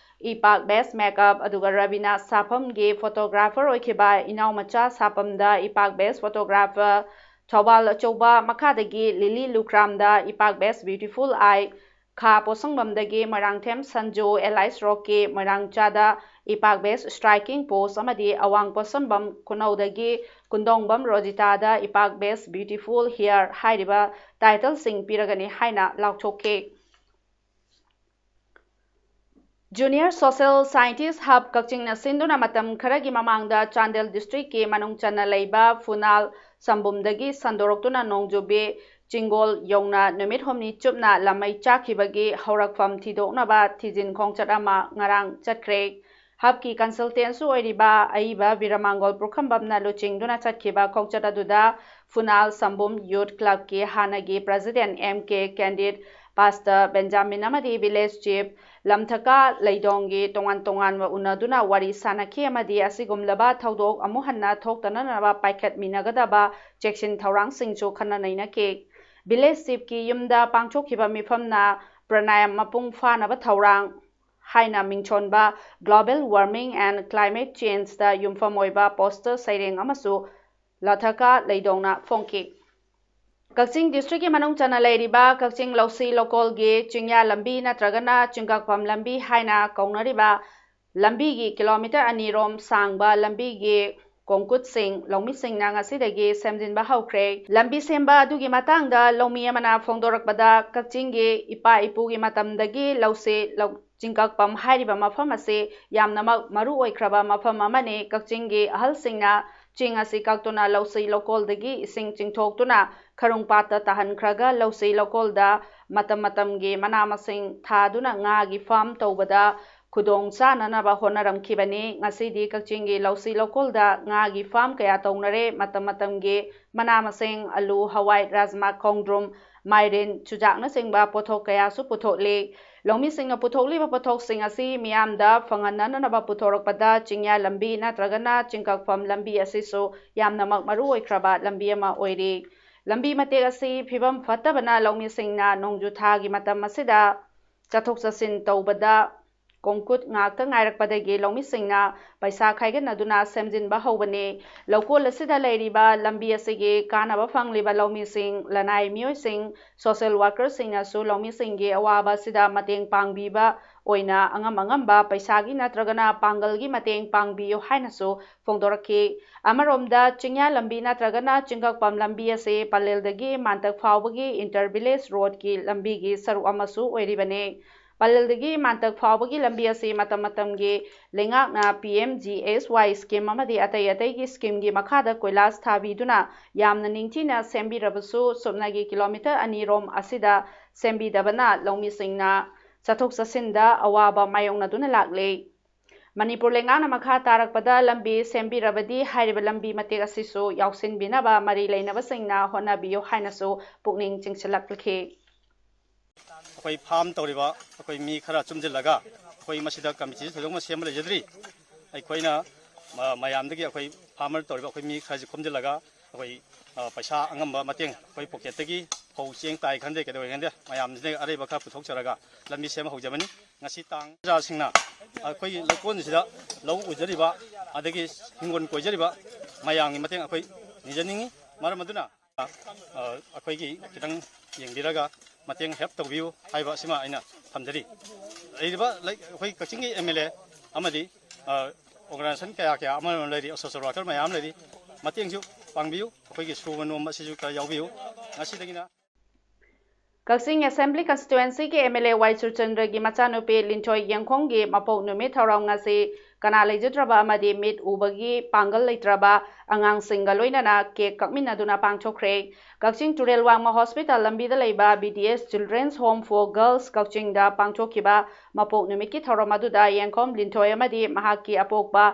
ꯏꯄꯥꯛ ꯕꯦꯁ ꯃꯦꯀꯞ, ꯑꯗꯨꯒ ꯔꯕꯤꯅꯥ ꯁꯥꯐꯝꯒꯤ ꯐꯣꯇꯣꯒ꯭ꯔꯥꯐꯔ ꯑꯣꯏꯈꯤꯕ ꯏꯅꯥꯎꯃꯆꯥ ꯁꯥꯐꯝꯗ ꯏꯄꯥꯛ ꯕꯦꯁ ꯐꯣꯇꯣꯒ꯭ꯔꯥꯐꯔ, ꯊꯧꯕꯥꯜ ꯑꯆꯧꯕ ꯃꯈꯥꯗꯒꯤ ꯂꯤꯂꯤ ꯂꯨꯈ꯭ꯔꯥꯝꯗ ꯏꯄꯥꯛ ꯕꯦꯁ ꯕ꯭ꯌꯨꯇꯤꯐꯨꯜ ꯑꯥꯏ, ꯈꯥ ꯄꯣꯠꯁꯪꯕꯝꯗꯒꯤ ꯃꯣꯏꯔꯥꯡꯊꯦꯝ ꯁꯟꯖꯨ, ꯑꯦꯂꯥꯏꯁ ꯔꯣꯛꯀꯤ ꯃꯣꯏꯔꯥꯡꯆꯥꯗ ꯏꯄꯥꯛ ꯕꯦꯁ ꯁ꯭ꯇ꯭ꯔꯥꯏꯀꯤꯡ ꯄꯣꯁ ꯑꯃꯗꯤ ꯑꯋꯥꯡ ꯄꯣꯠꯁꯪꯕꯝ ꯈꯨꯅꯧꯗꯒꯤ ꯀꯨꯟꯗꯣꯡꯕꯝ ꯔꯣꯖꯤꯇꯥꯗ ꯏꯄꯥꯛ Best Beautiful Hair ꯍꯥꯏꯔꯤꯕ ꯇꯥꯏꯇꯜꯁꯤꯡ ꯄꯤꯔꯒꯅꯤ ꯍꯥꯏꯅ ꯂꯥꯎꯊꯣꯛꯈꯤ꯫ Junior Social Scientist Hub ꯀꯛꯆꯤꯡꯅ ꯁꯤꯟꯗꯨꯅ ꯃꯇꯝ ꯈꯔꯒꯤ ꯃꯃꯥꯡꯗ ꯆꯥꯟꯗꯦꯜ ꯗꯤꯁꯇ꯭ꯔꯤꯛꯀꯤ ꯃꯅꯨꯡ ꯆꯟꯅ ꯂꯩꯕ ꯐꯨꯅꯥꯜ ꯁꯝꯕꯨꯝꯗꯒꯤ ꯁꯟꯗꯣꯔꯛꯇꯨꯅ ꯅꯣꯡꯖꯨꯕꯤ ꯆꯤꯡꯒꯣꯜ ꯌꯧꯅ ꯅꯨꯃꯤꯠ ꯍꯨꯝꯅꯤ ꯆꯨꯞꯅ ꯂꯝꯃꯩ ꯆꯥꯛꯈꯤꯕꯒꯤ ꯍꯧꯔꯛꯐꯝ ꯊꯤꯗꯣꯛꯅꯕ ꯊꯤꯖꯤꯟ ꯈꯣꯡꯆꯠ ꯑꯃ ꯉꯔꯥꯡ ꯆꯠꯈ꯭ꯔꯦ꯫ ꯍꯕꯀꯤ ꯀꯟꯁꯜꯇꯦꯟꯁꯨ ꯑꯣꯏꯔꯤꯕ ꯑꯏꯕ ꯕꯤꯔꯃꯥꯡꯒꯣꯜ ꯄꯨꯈ꯭ꯔꯝꯕꯝꯅ ꯂꯨꯆꯤꯡꯗꯨꯅ ꯆꯠꯈꯤꯕ ꯈꯣꯡꯆꯠ ꯑꯗꯨꯗ ꯐꯨꯅꯥꯜ ꯁꯝꯕꯨꯝ ꯌꯨꯠ ꯀ꯭ꯂꯕꯀꯤ ꯍꯥꯟꯅꯒꯤ ꯄ꯭ꯔꯁꯤꯗꯦꯟ ꯑꯦꯝ ꯀꯦ ꯀꯦꯟꯗꯤꯠ, ꯄꯥꯁꯇꯔ ꯕꯦꯟꯖꯥꯃꯤꯟ ꯑꯃꯗꯤ ꯚꯤꯂꯦꯖ ꯆꯤꯐ, ꯂꯝꯊꯀꯥ ꯂꯩꯗꯣꯡꯒꯤ ꯇꯣꯉꯥꯟ ꯇꯣꯉꯥꯟꯕ ꯎꯅꯗꯨꯅ ꯋꯥꯔꯤ ꯁꯥꯅꯈꯤ ꯑꯃꯗꯤ ꯑꯁꯤꯒꯨꯝꯂꯕ ꯊꯧꯗꯣꯛ ꯑꯃꯨꯛ ꯍꯟꯅ ꯊꯣꯛꯇꯅꯅꯕ ꯄꯥꯏꯈꯠꯃꯤꯟꯅꯒꯗꯕ ꯆꯦꯛꯁꯤꯟ ꯊꯧꯔꯥꯡꯁꯤꯡꯁꯨ ꯈꯟꯅ ꯅꯩꯅꯈꯤ꯫ ꯚꯤꯂꯦꯖ ꯆꯤꯐꯀꯤ ꯌꯨꯝꯗ ꯄꯥꯡꯊꯣꯛꯈꯤꯕ ꯃꯤꯐꯝꯅ ꯄ꯭ꯔꯅꯥꯌꯥꯝ ꯃꯄꯨꯡ ꯐꯥꯅꯕ ꯊꯧꯔꯥꯡ ꯍꯥꯏꯅ ꯃꯤꯡꯊꯣꯟꯕ Global Warming and Climate Changeꯗ ꯌꯨꯝꯐꯝ ꯑꯣꯏꯕ ꯄꯣꯁꯇꯔ ꯁꯩꯔꯦꯡ ꯑꯃꯁꯨ ꯂꯊꯀꯥ ꯂꯩꯗꯣꯡꯅ ꯐꯣꯡꯈꯤ꯫ ꯀꯛꯆꯤꯡ ꯗꯤꯁꯇ꯭ꯔꯤꯛꯀꯤ ꯃꯅꯨꯡ ꯆꯟꯅ ꯂꯩꯔꯤꯕ ꯀꯛꯆꯤꯡ ꯂꯧꯁꯤ ꯂꯧꯀꯣꯜꯒꯤ ꯆꯤꯡꯌꯥ ꯂꯝꯕꯤ ꯅꯠꯇ꯭ꯔꯒꯅ ꯆꯤꯡꯀꯛꯐꯝ ꯂꯝꯕꯤ ꯍꯥꯏꯅ ꯀꯧꯅꯔꯤꯕ ꯂꯝꯕꯤꯒꯤ ꯀꯤꯂꯣꯃꯤꯇꯔ ꯑꯅꯤꯔꯣꯝ ꯁꯥꯡꯕ ꯂꯝꯕꯤꯒꯤ ꯀꯣꯡꯀꯨꯠꯁꯤꯡ ꯂꯧꯃꯤꯁꯤꯡꯅ ꯉꯁꯤꯗꯒꯤ ꯁꯦꯝꯖꯤꯟꯕ ꯍꯧꯈ꯭ꯔꯦ꯫ ꯂꯝꯕꯤ ꯁꯦꯝꯕ ꯑꯗꯨꯒꯤ ꯃꯇꯥꯡꯗ ꯂꯧꯃꯤ ꯑꯃꯅ ꯐꯣꯡꯗꯣꯔꯛꯄꯗ, ꯀꯛꯆꯤꯡꯒꯤ ꯏꯄꯥ ꯏꯄꯨꯒꯤ ꯃꯇꯝꯗꯒꯤ ꯂꯧꯁꯤ ꯂꯧ-, ꯆꯤꯡꯀꯛꯐꯝ ꯍꯥꯏꯔꯤꯕ ꯃꯐꯝ ꯑꯁꯤ ꯌꯥꯝꯅꯃꯛ ꯃꯔꯨ ꯑꯣꯏꯈ꯭ꯔꯕ ꯃꯐꯝ ꯑꯃꯅꯤ꯫ ꯀꯛꯆꯤꯡꯒꯤ ꯑꯍꯜꯁꯤꯡꯅ ꯆꯤꯡ ꯑꯁꯤ ꯀꯛꯇꯨꯅ ꯂꯧꯁꯤ ꯂꯧꯀꯣꯜꯗꯒꯤ ꯏꯁꯤꯡ ꯆꯤꯡꯊꯣꯛꯇꯨꯅ ꯈꯔꯨꯡ ꯄꯥꯠꯇ ꯇꯥꯍꯟꯈ꯭ꯔꯒ ꯂꯧꯁꯤ ꯂꯧꯀꯣꯜꯗ ꯃꯇꯝ ꯃꯇꯝꯒꯤ ꯃꯅꯥ ꯃꯁꯤꯡ ꯊꯥꯗꯨꯅ ꯉꯥꯒꯤ ꯐꯥꯔꯝ ꯇꯧꯕꯗ ꯈꯨꯗꯣꯡ ꯆꯥꯅꯅꯕ ꯍꯣꯠꯅꯔꯝꯈꯤꯕꯅꯤ꯫ ꯉꯁꯤꯗꯤ ꯀꯛꯆꯤꯡꯒꯤ ꯂꯧꯁꯤ ꯂꯧꯀꯣꯜꯗ ꯉꯥꯒꯤ ꯐꯥꯔꯝ ꯀꯌꯥ ꯇꯧꯅꯔꯦ꯫ ꯃꯇꯝ ꯃꯇꯝꯒꯤ ꯃꯅꯥ ꯃꯁꯤꯡ, ꯑꯂꯨ, ꯍꯋꯥꯏ, ꯔꯥꯖꯃꯥ, ꯈꯣꯡꯗ꯭ꯔꯨꯝ, ꯃꯥꯏꯔꯦꯟ, ꯆꯨꯖꯥꯛꯅꯆꯤꯡꯕ ꯄꯣꯠꯊꯣꯛ ꯀꯌꯥꯁꯨ ꯄꯨꯊꯣꯛꯂꯤ꯫ ꯂꯧꯃꯤꯁꯤꯡꯅ ꯄꯨꯊꯣꯛꯂꯤꯕ ꯄꯣꯠꯊꯣꯛꯁꯤꯡ ꯑꯁꯤ ꯃꯤꯌꯥꯝꯗ ꯐꯪꯍꯟꯅꯅꯕ ꯄꯨꯊꯣꯔꯛꯄꯗ ꯆꯤꯡꯌꯥ ꯂꯝꯕꯤ ꯅꯠꯇ꯭ꯔꯒꯅ ꯆꯤꯡꯀꯛꯐꯝ ꯂꯝꯕꯤ ꯑꯁꯤꯁꯨ ꯌꯥꯝꯅꯃꯛ ꯃꯔꯨ ꯑꯣꯏꯈ꯭ꯔꯕ ꯂꯝꯕꯤ ꯑꯃ ꯑꯣꯏꯔꯤ꯫ ꯂꯝꯕꯤ ꯃꯇꯦꯛ ꯑꯁꯤ ꯐꯤꯕꯝ ꯐꯠꯇꯕꯅ ꯂꯧꯃꯤꯁꯤꯡꯅ ꯅꯣꯡꯖꯨ ꯊꯥꯒꯤ ꯃꯇꯝ ꯑꯁꯤꯗ ꯆꯠꯊꯣꯛ ꯆꯠꯁꯤꯟ ꯇꯧꯕꯗ ꯀꯣꯡꯀꯨꯠ ꯉꯥꯛꯇ ꯉꯥꯏꯔꯛꯄꯗꯒꯤ ꯂꯧꯃꯤꯁꯤꯡꯅ ꯄꯩꯁꯥ ꯈꯥꯏꯒꯠꯅꯗꯨꯅ ꯁꯦꯝꯖꯤꯟꯕ ꯍꯧꯕꯅꯤ꯫ ꯂꯧꯀꯣꯜ ꯑꯁꯤꯗ ꯂꯩꯔꯤꯕ ꯂꯝꯕꯤ ꯑꯁꯤꯒꯤ ꯀꯥꯟꯅꯕ ꯐꯪꯂꯤꯕ ꯂꯧꯃꯤꯁꯤꯡ, ꯂꯅꯥꯏ ꯃꯤꯑꯣꯏꯁꯤꯡ, social workerꯁꯤꯡꯅꯁꯨ ꯂꯧꯃꯤꯁꯤꯡꯒꯤ ꯑꯋꯥꯕ ꯑꯁꯤꯗ ꯃꯇꯦꯡ ꯄꯥꯡꯕꯤꯕ ꯑꯣꯏꯅ ꯑꯉꯝ ꯑꯉꯝꯕ ꯄꯩꯁꯥꯒꯤ ꯅꯠꯇ꯭ꯔꯒꯅ ꯄꯥꯡꯒꯜꯒꯤ ꯃꯇꯦꯡ ꯄꯥꯡꯕꯤꯌꯨ ꯍꯥꯏꯅꯁꯨ ꯐꯣꯡꯗꯣꯔꯛꯈꯤ꯫ ꯑꯃꯔꯣꯝꯗ ꯆꯤꯡꯌꯥ ꯂꯝꯕꯤ ꯅꯠꯇ꯭ꯔꯒꯅ ꯆꯤꯡꯀꯛꯄꯝ ꯂꯝꯕꯤ ꯑꯁꯤ ꯄꯂꯦꯜꯗꯒꯤ ꯃꯥꯟꯇꯛ ꯐꯥꯎꯕꯒꯤ inter village roadꯀꯤ ꯂꯝꯕꯤꯒꯤ ꯁꯔꯨꯛ ꯑꯃꯁꯨ ꯑꯣꯏꯔꯤꯕꯅꯤ꯫ ꯄꯂꯦꯜꯗꯒꯤ ꯃꯥꯟꯇꯛ ꯐꯥꯎꯕꯒꯤ ꯂꯝꯕꯤ ꯑꯁꯤ ꯃꯇꯝ ꯃꯇꯝꯒꯤ ꯂꯩꯉꯥꯛꯅ P M G S Y scheme ꯑꯃꯗꯤ ꯑꯇꯩ ꯑꯇꯩꯒꯤ schemeꯒꯤ ꯃꯈꯥꯗ ꯀꯣꯏꯂꯥꯁ ꯊꯥꯕꯤꯗꯨꯅ ꯌꯥꯝꯅ ꯅꯤꯡꯊꯤꯅ ꯁꯦꯝꯕꯤꯔꯕꯁꯨ ꯁꯨꯞꯅꯒꯤ kilometre ꯑꯅꯤ ꯔꯣꯝ ꯑꯁꯤꯗ ꯁꯦꯝꯕꯤꯗꯕꯅ ꯂꯧꯃꯤꯁꯤꯡꯅ ꯆꯠꯊꯣꯛ ꯆꯠꯁꯤꯟꯗ ꯑꯋꯥꯕ ꯃꯥꯌꯣꯛꯅꯗꯨꯅ ꯂꯥꯛꯂꯤ꯫ ꯃꯅꯤꯄꯨꯔ ꯂꯩꯉꯥꯛꯅ ꯃꯈꯥ ꯇꯥꯔꯛꯄꯗ ꯂꯝꯕꯤ ꯁꯦꯝꯕꯤꯔꯕꯗꯤ ꯍꯥꯏꯔꯤꯕ ꯂꯝꯕꯤ ꯃꯇꯦꯛ ꯑꯁꯤꯁꯨ ꯌꯥꯎꯁꯤꯟꯕꯤꯅꯕ ꯃꯔꯤ ꯂꯩꯅꯕꯁꯤꯡꯅ ꯍꯣꯠꯅꯕꯤꯌꯨ ꯍꯥꯏꯅꯁꯨ ꯄꯨꯛꯅꯤꯡ ꯆꯤꯡꯁꯤꯜꯂꯛꯈꯤ꯫ ꯑꯩꯈꯣꯏ farm ꯇꯧꯔꯤꯕ ꯑꯩꯈꯣꯏ ꯃꯤ ꯈꯔ ꯆꯨꯝꯁꯤꯜꯂꯒ ꯑꯩꯈꯣꯏ ꯃꯁꯤꯗ committeeꯁꯨ ꯊꯣꯏꯗꯣꯛꯅ ꯁꯦꯝꯕ ꯂꯩꯖꯗ꯭ꯔꯤ꯫ ꯑꯩꯈꯣꯏꯅ ꯃ- ꯃꯌꯥꯝꯗꯒꯤ ꯑꯩꯈꯣꯏ farmer ꯇꯧꯔꯤꯕ ꯑꯩꯈꯣꯏ ꯃꯤ ꯈꯔꯁꯤ ꯈꯣꯝꯖꯤꯜꯂꯒ ꯑꯩꯈꯣꯏ ꯑ, ꯄꯩꯁꯥ ꯑꯉꯝꯕ ꯃꯇꯦꯡ ꯑꯩꯈꯣꯏ pocketꯇꯒꯤ ꯐꯧ ꯆꯦꯡ ꯇꯥꯏ ꯈꯪꯗꯦ ꯀꯩꯗꯧꯋꯦ ꯈꯪꯗꯦ ꯃꯌꯥꯝꯁꯤꯅ ꯑꯔꯩꯕ ꯈꯔ ꯄꯨꯊꯣꯛꯆꯔꯒ ꯂꯝꯕꯤ ꯁꯦꯝꯕ ꯍꯧꯖꯕꯅꯤ꯫ ꯉꯁꯤ ꯇꯥꯡ ꯄ꯭ꯔꯖꯥꯁꯤꯡꯅ ꯑꯩꯈꯣꯏꯒꯤ ꯂꯩꯀꯣꯜꯁꯤꯗ ꯂꯧ ꯎꯖꯔꯤꯕ ꯑꯗꯒꯤ ꯍꯤꯡꯒꯣꯜ ꯀꯣꯏꯖꯔꯤꯕ ꯃꯌꯥꯝꯒꯤ ꯃꯇꯦꯡ ꯑꯩꯈꯣꯏ ꯅꯤꯖꯅꯤꯡꯉꯤ꯫ ꯃꯔꯝ ꯑꯗꯨꯅ ꯑ, ꯑꯩꯈꯣꯏꯒꯤ ꯈꯤꯇꯪ ꯌꯦꯡꯕꯤꯔꯒ ꯃꯇꯦꯡ help ꯇꯧꯕꯤꯌꯨ ꯍꯥꯏꯕ ꯑꯁꯤꯃ ꯑꯩꯅ ꯊꯝꯖꯔꯤ꯫ ꯂꯩꯔꯤꯕ ꯂꯩ- ꯑꯩꯈꯣꯏ ꯀꯛꯆꯤꯡꯒꯤ M L A ꯑꯃꯗꯤ ꯑ, organisation ꯀꯌꯥ ꯀꯌꯥ ꯑꯃ ꯑꯃ ꯂꯩꯔꯤ, social worker ꯃꯌꯥꯝ ꯂꯩꯔꯤ, ꯃꯇꯦꯡꯁꯨ ꯄꯥꯡꯕꯤꯌꯨ꯫ ꯑꯩꯈꯣꯏꯒꯤ ꯁꯨꯕ ꯅꯣꯝꯕ ꯑꯁꯤꯁꯨ ꯈꯔ ꯌꯥꯎꯕꯤꯌꯨ꯫ ꯉꯁꯤꯗꯒꯤꯅ ꯀꯛꯆꯤꯡ Assembly Constituencyꯒꯤ M L A Y ꯁꯨꯔꯆꯟꯗ꯭ꯔꯒꯤ ꯃꯆꯥꯅꯨꯄꯤ ꯂꯤꯟꯊꯣꯏ ꯌꯦꯡꯈꯣꯝꯒꯤ ꯃꯄꯣꯛ ꯅꯨꯃꯤꯠ ꯊꯧꯔꯝ ꯉꯁꯤ ꯀꯅꯥ ꯂꯩꯖꯗ꯭ꯔꯕ ꯑꯃꯗꯤ ꯃꯤꯠ ꯎꯕꯒꯤ ꯄꯥꯡꯒꯜ ꯂꯩꯇ꯭ꯔꯕ ꯑꯉꯥꯡꯁꯤꯡꯒ ꯂꯣꯏꯅꯅ cake ꯀꯛꯃꯤꯟꯅꯗꯨꯅ ꯄꯥꯡꯊꯣꯛꯈ꯭ꯔꯦ꯫ ꯀꯛꯆꯤꯡ ꯇꯨꯔꯦꯜ ꯋꯥꯡꯃ hospital ꯂꯝꯕꯤꯗ ꯂꯩꯕ B D S Children's Home for Girls ꯀꯛꯆꯤꯡꯗ ꯄꯥꯡꯊꯣꯛꯈꯤꯕ ꯃꯄꯣꯛ ꯅꯨꯃꯤꯠꯀꯤ ꯊꯧꯔꯝ ꯑꯗꯨꯗ ꯌꯦꯡꯈꯣꯝ ꯂꯤꯟꯊꯣꯏ ꯑꯃꯗꯤ ꯃꯍꯥꯛꯀꯤ ꯑꯄꯣꯛꯄ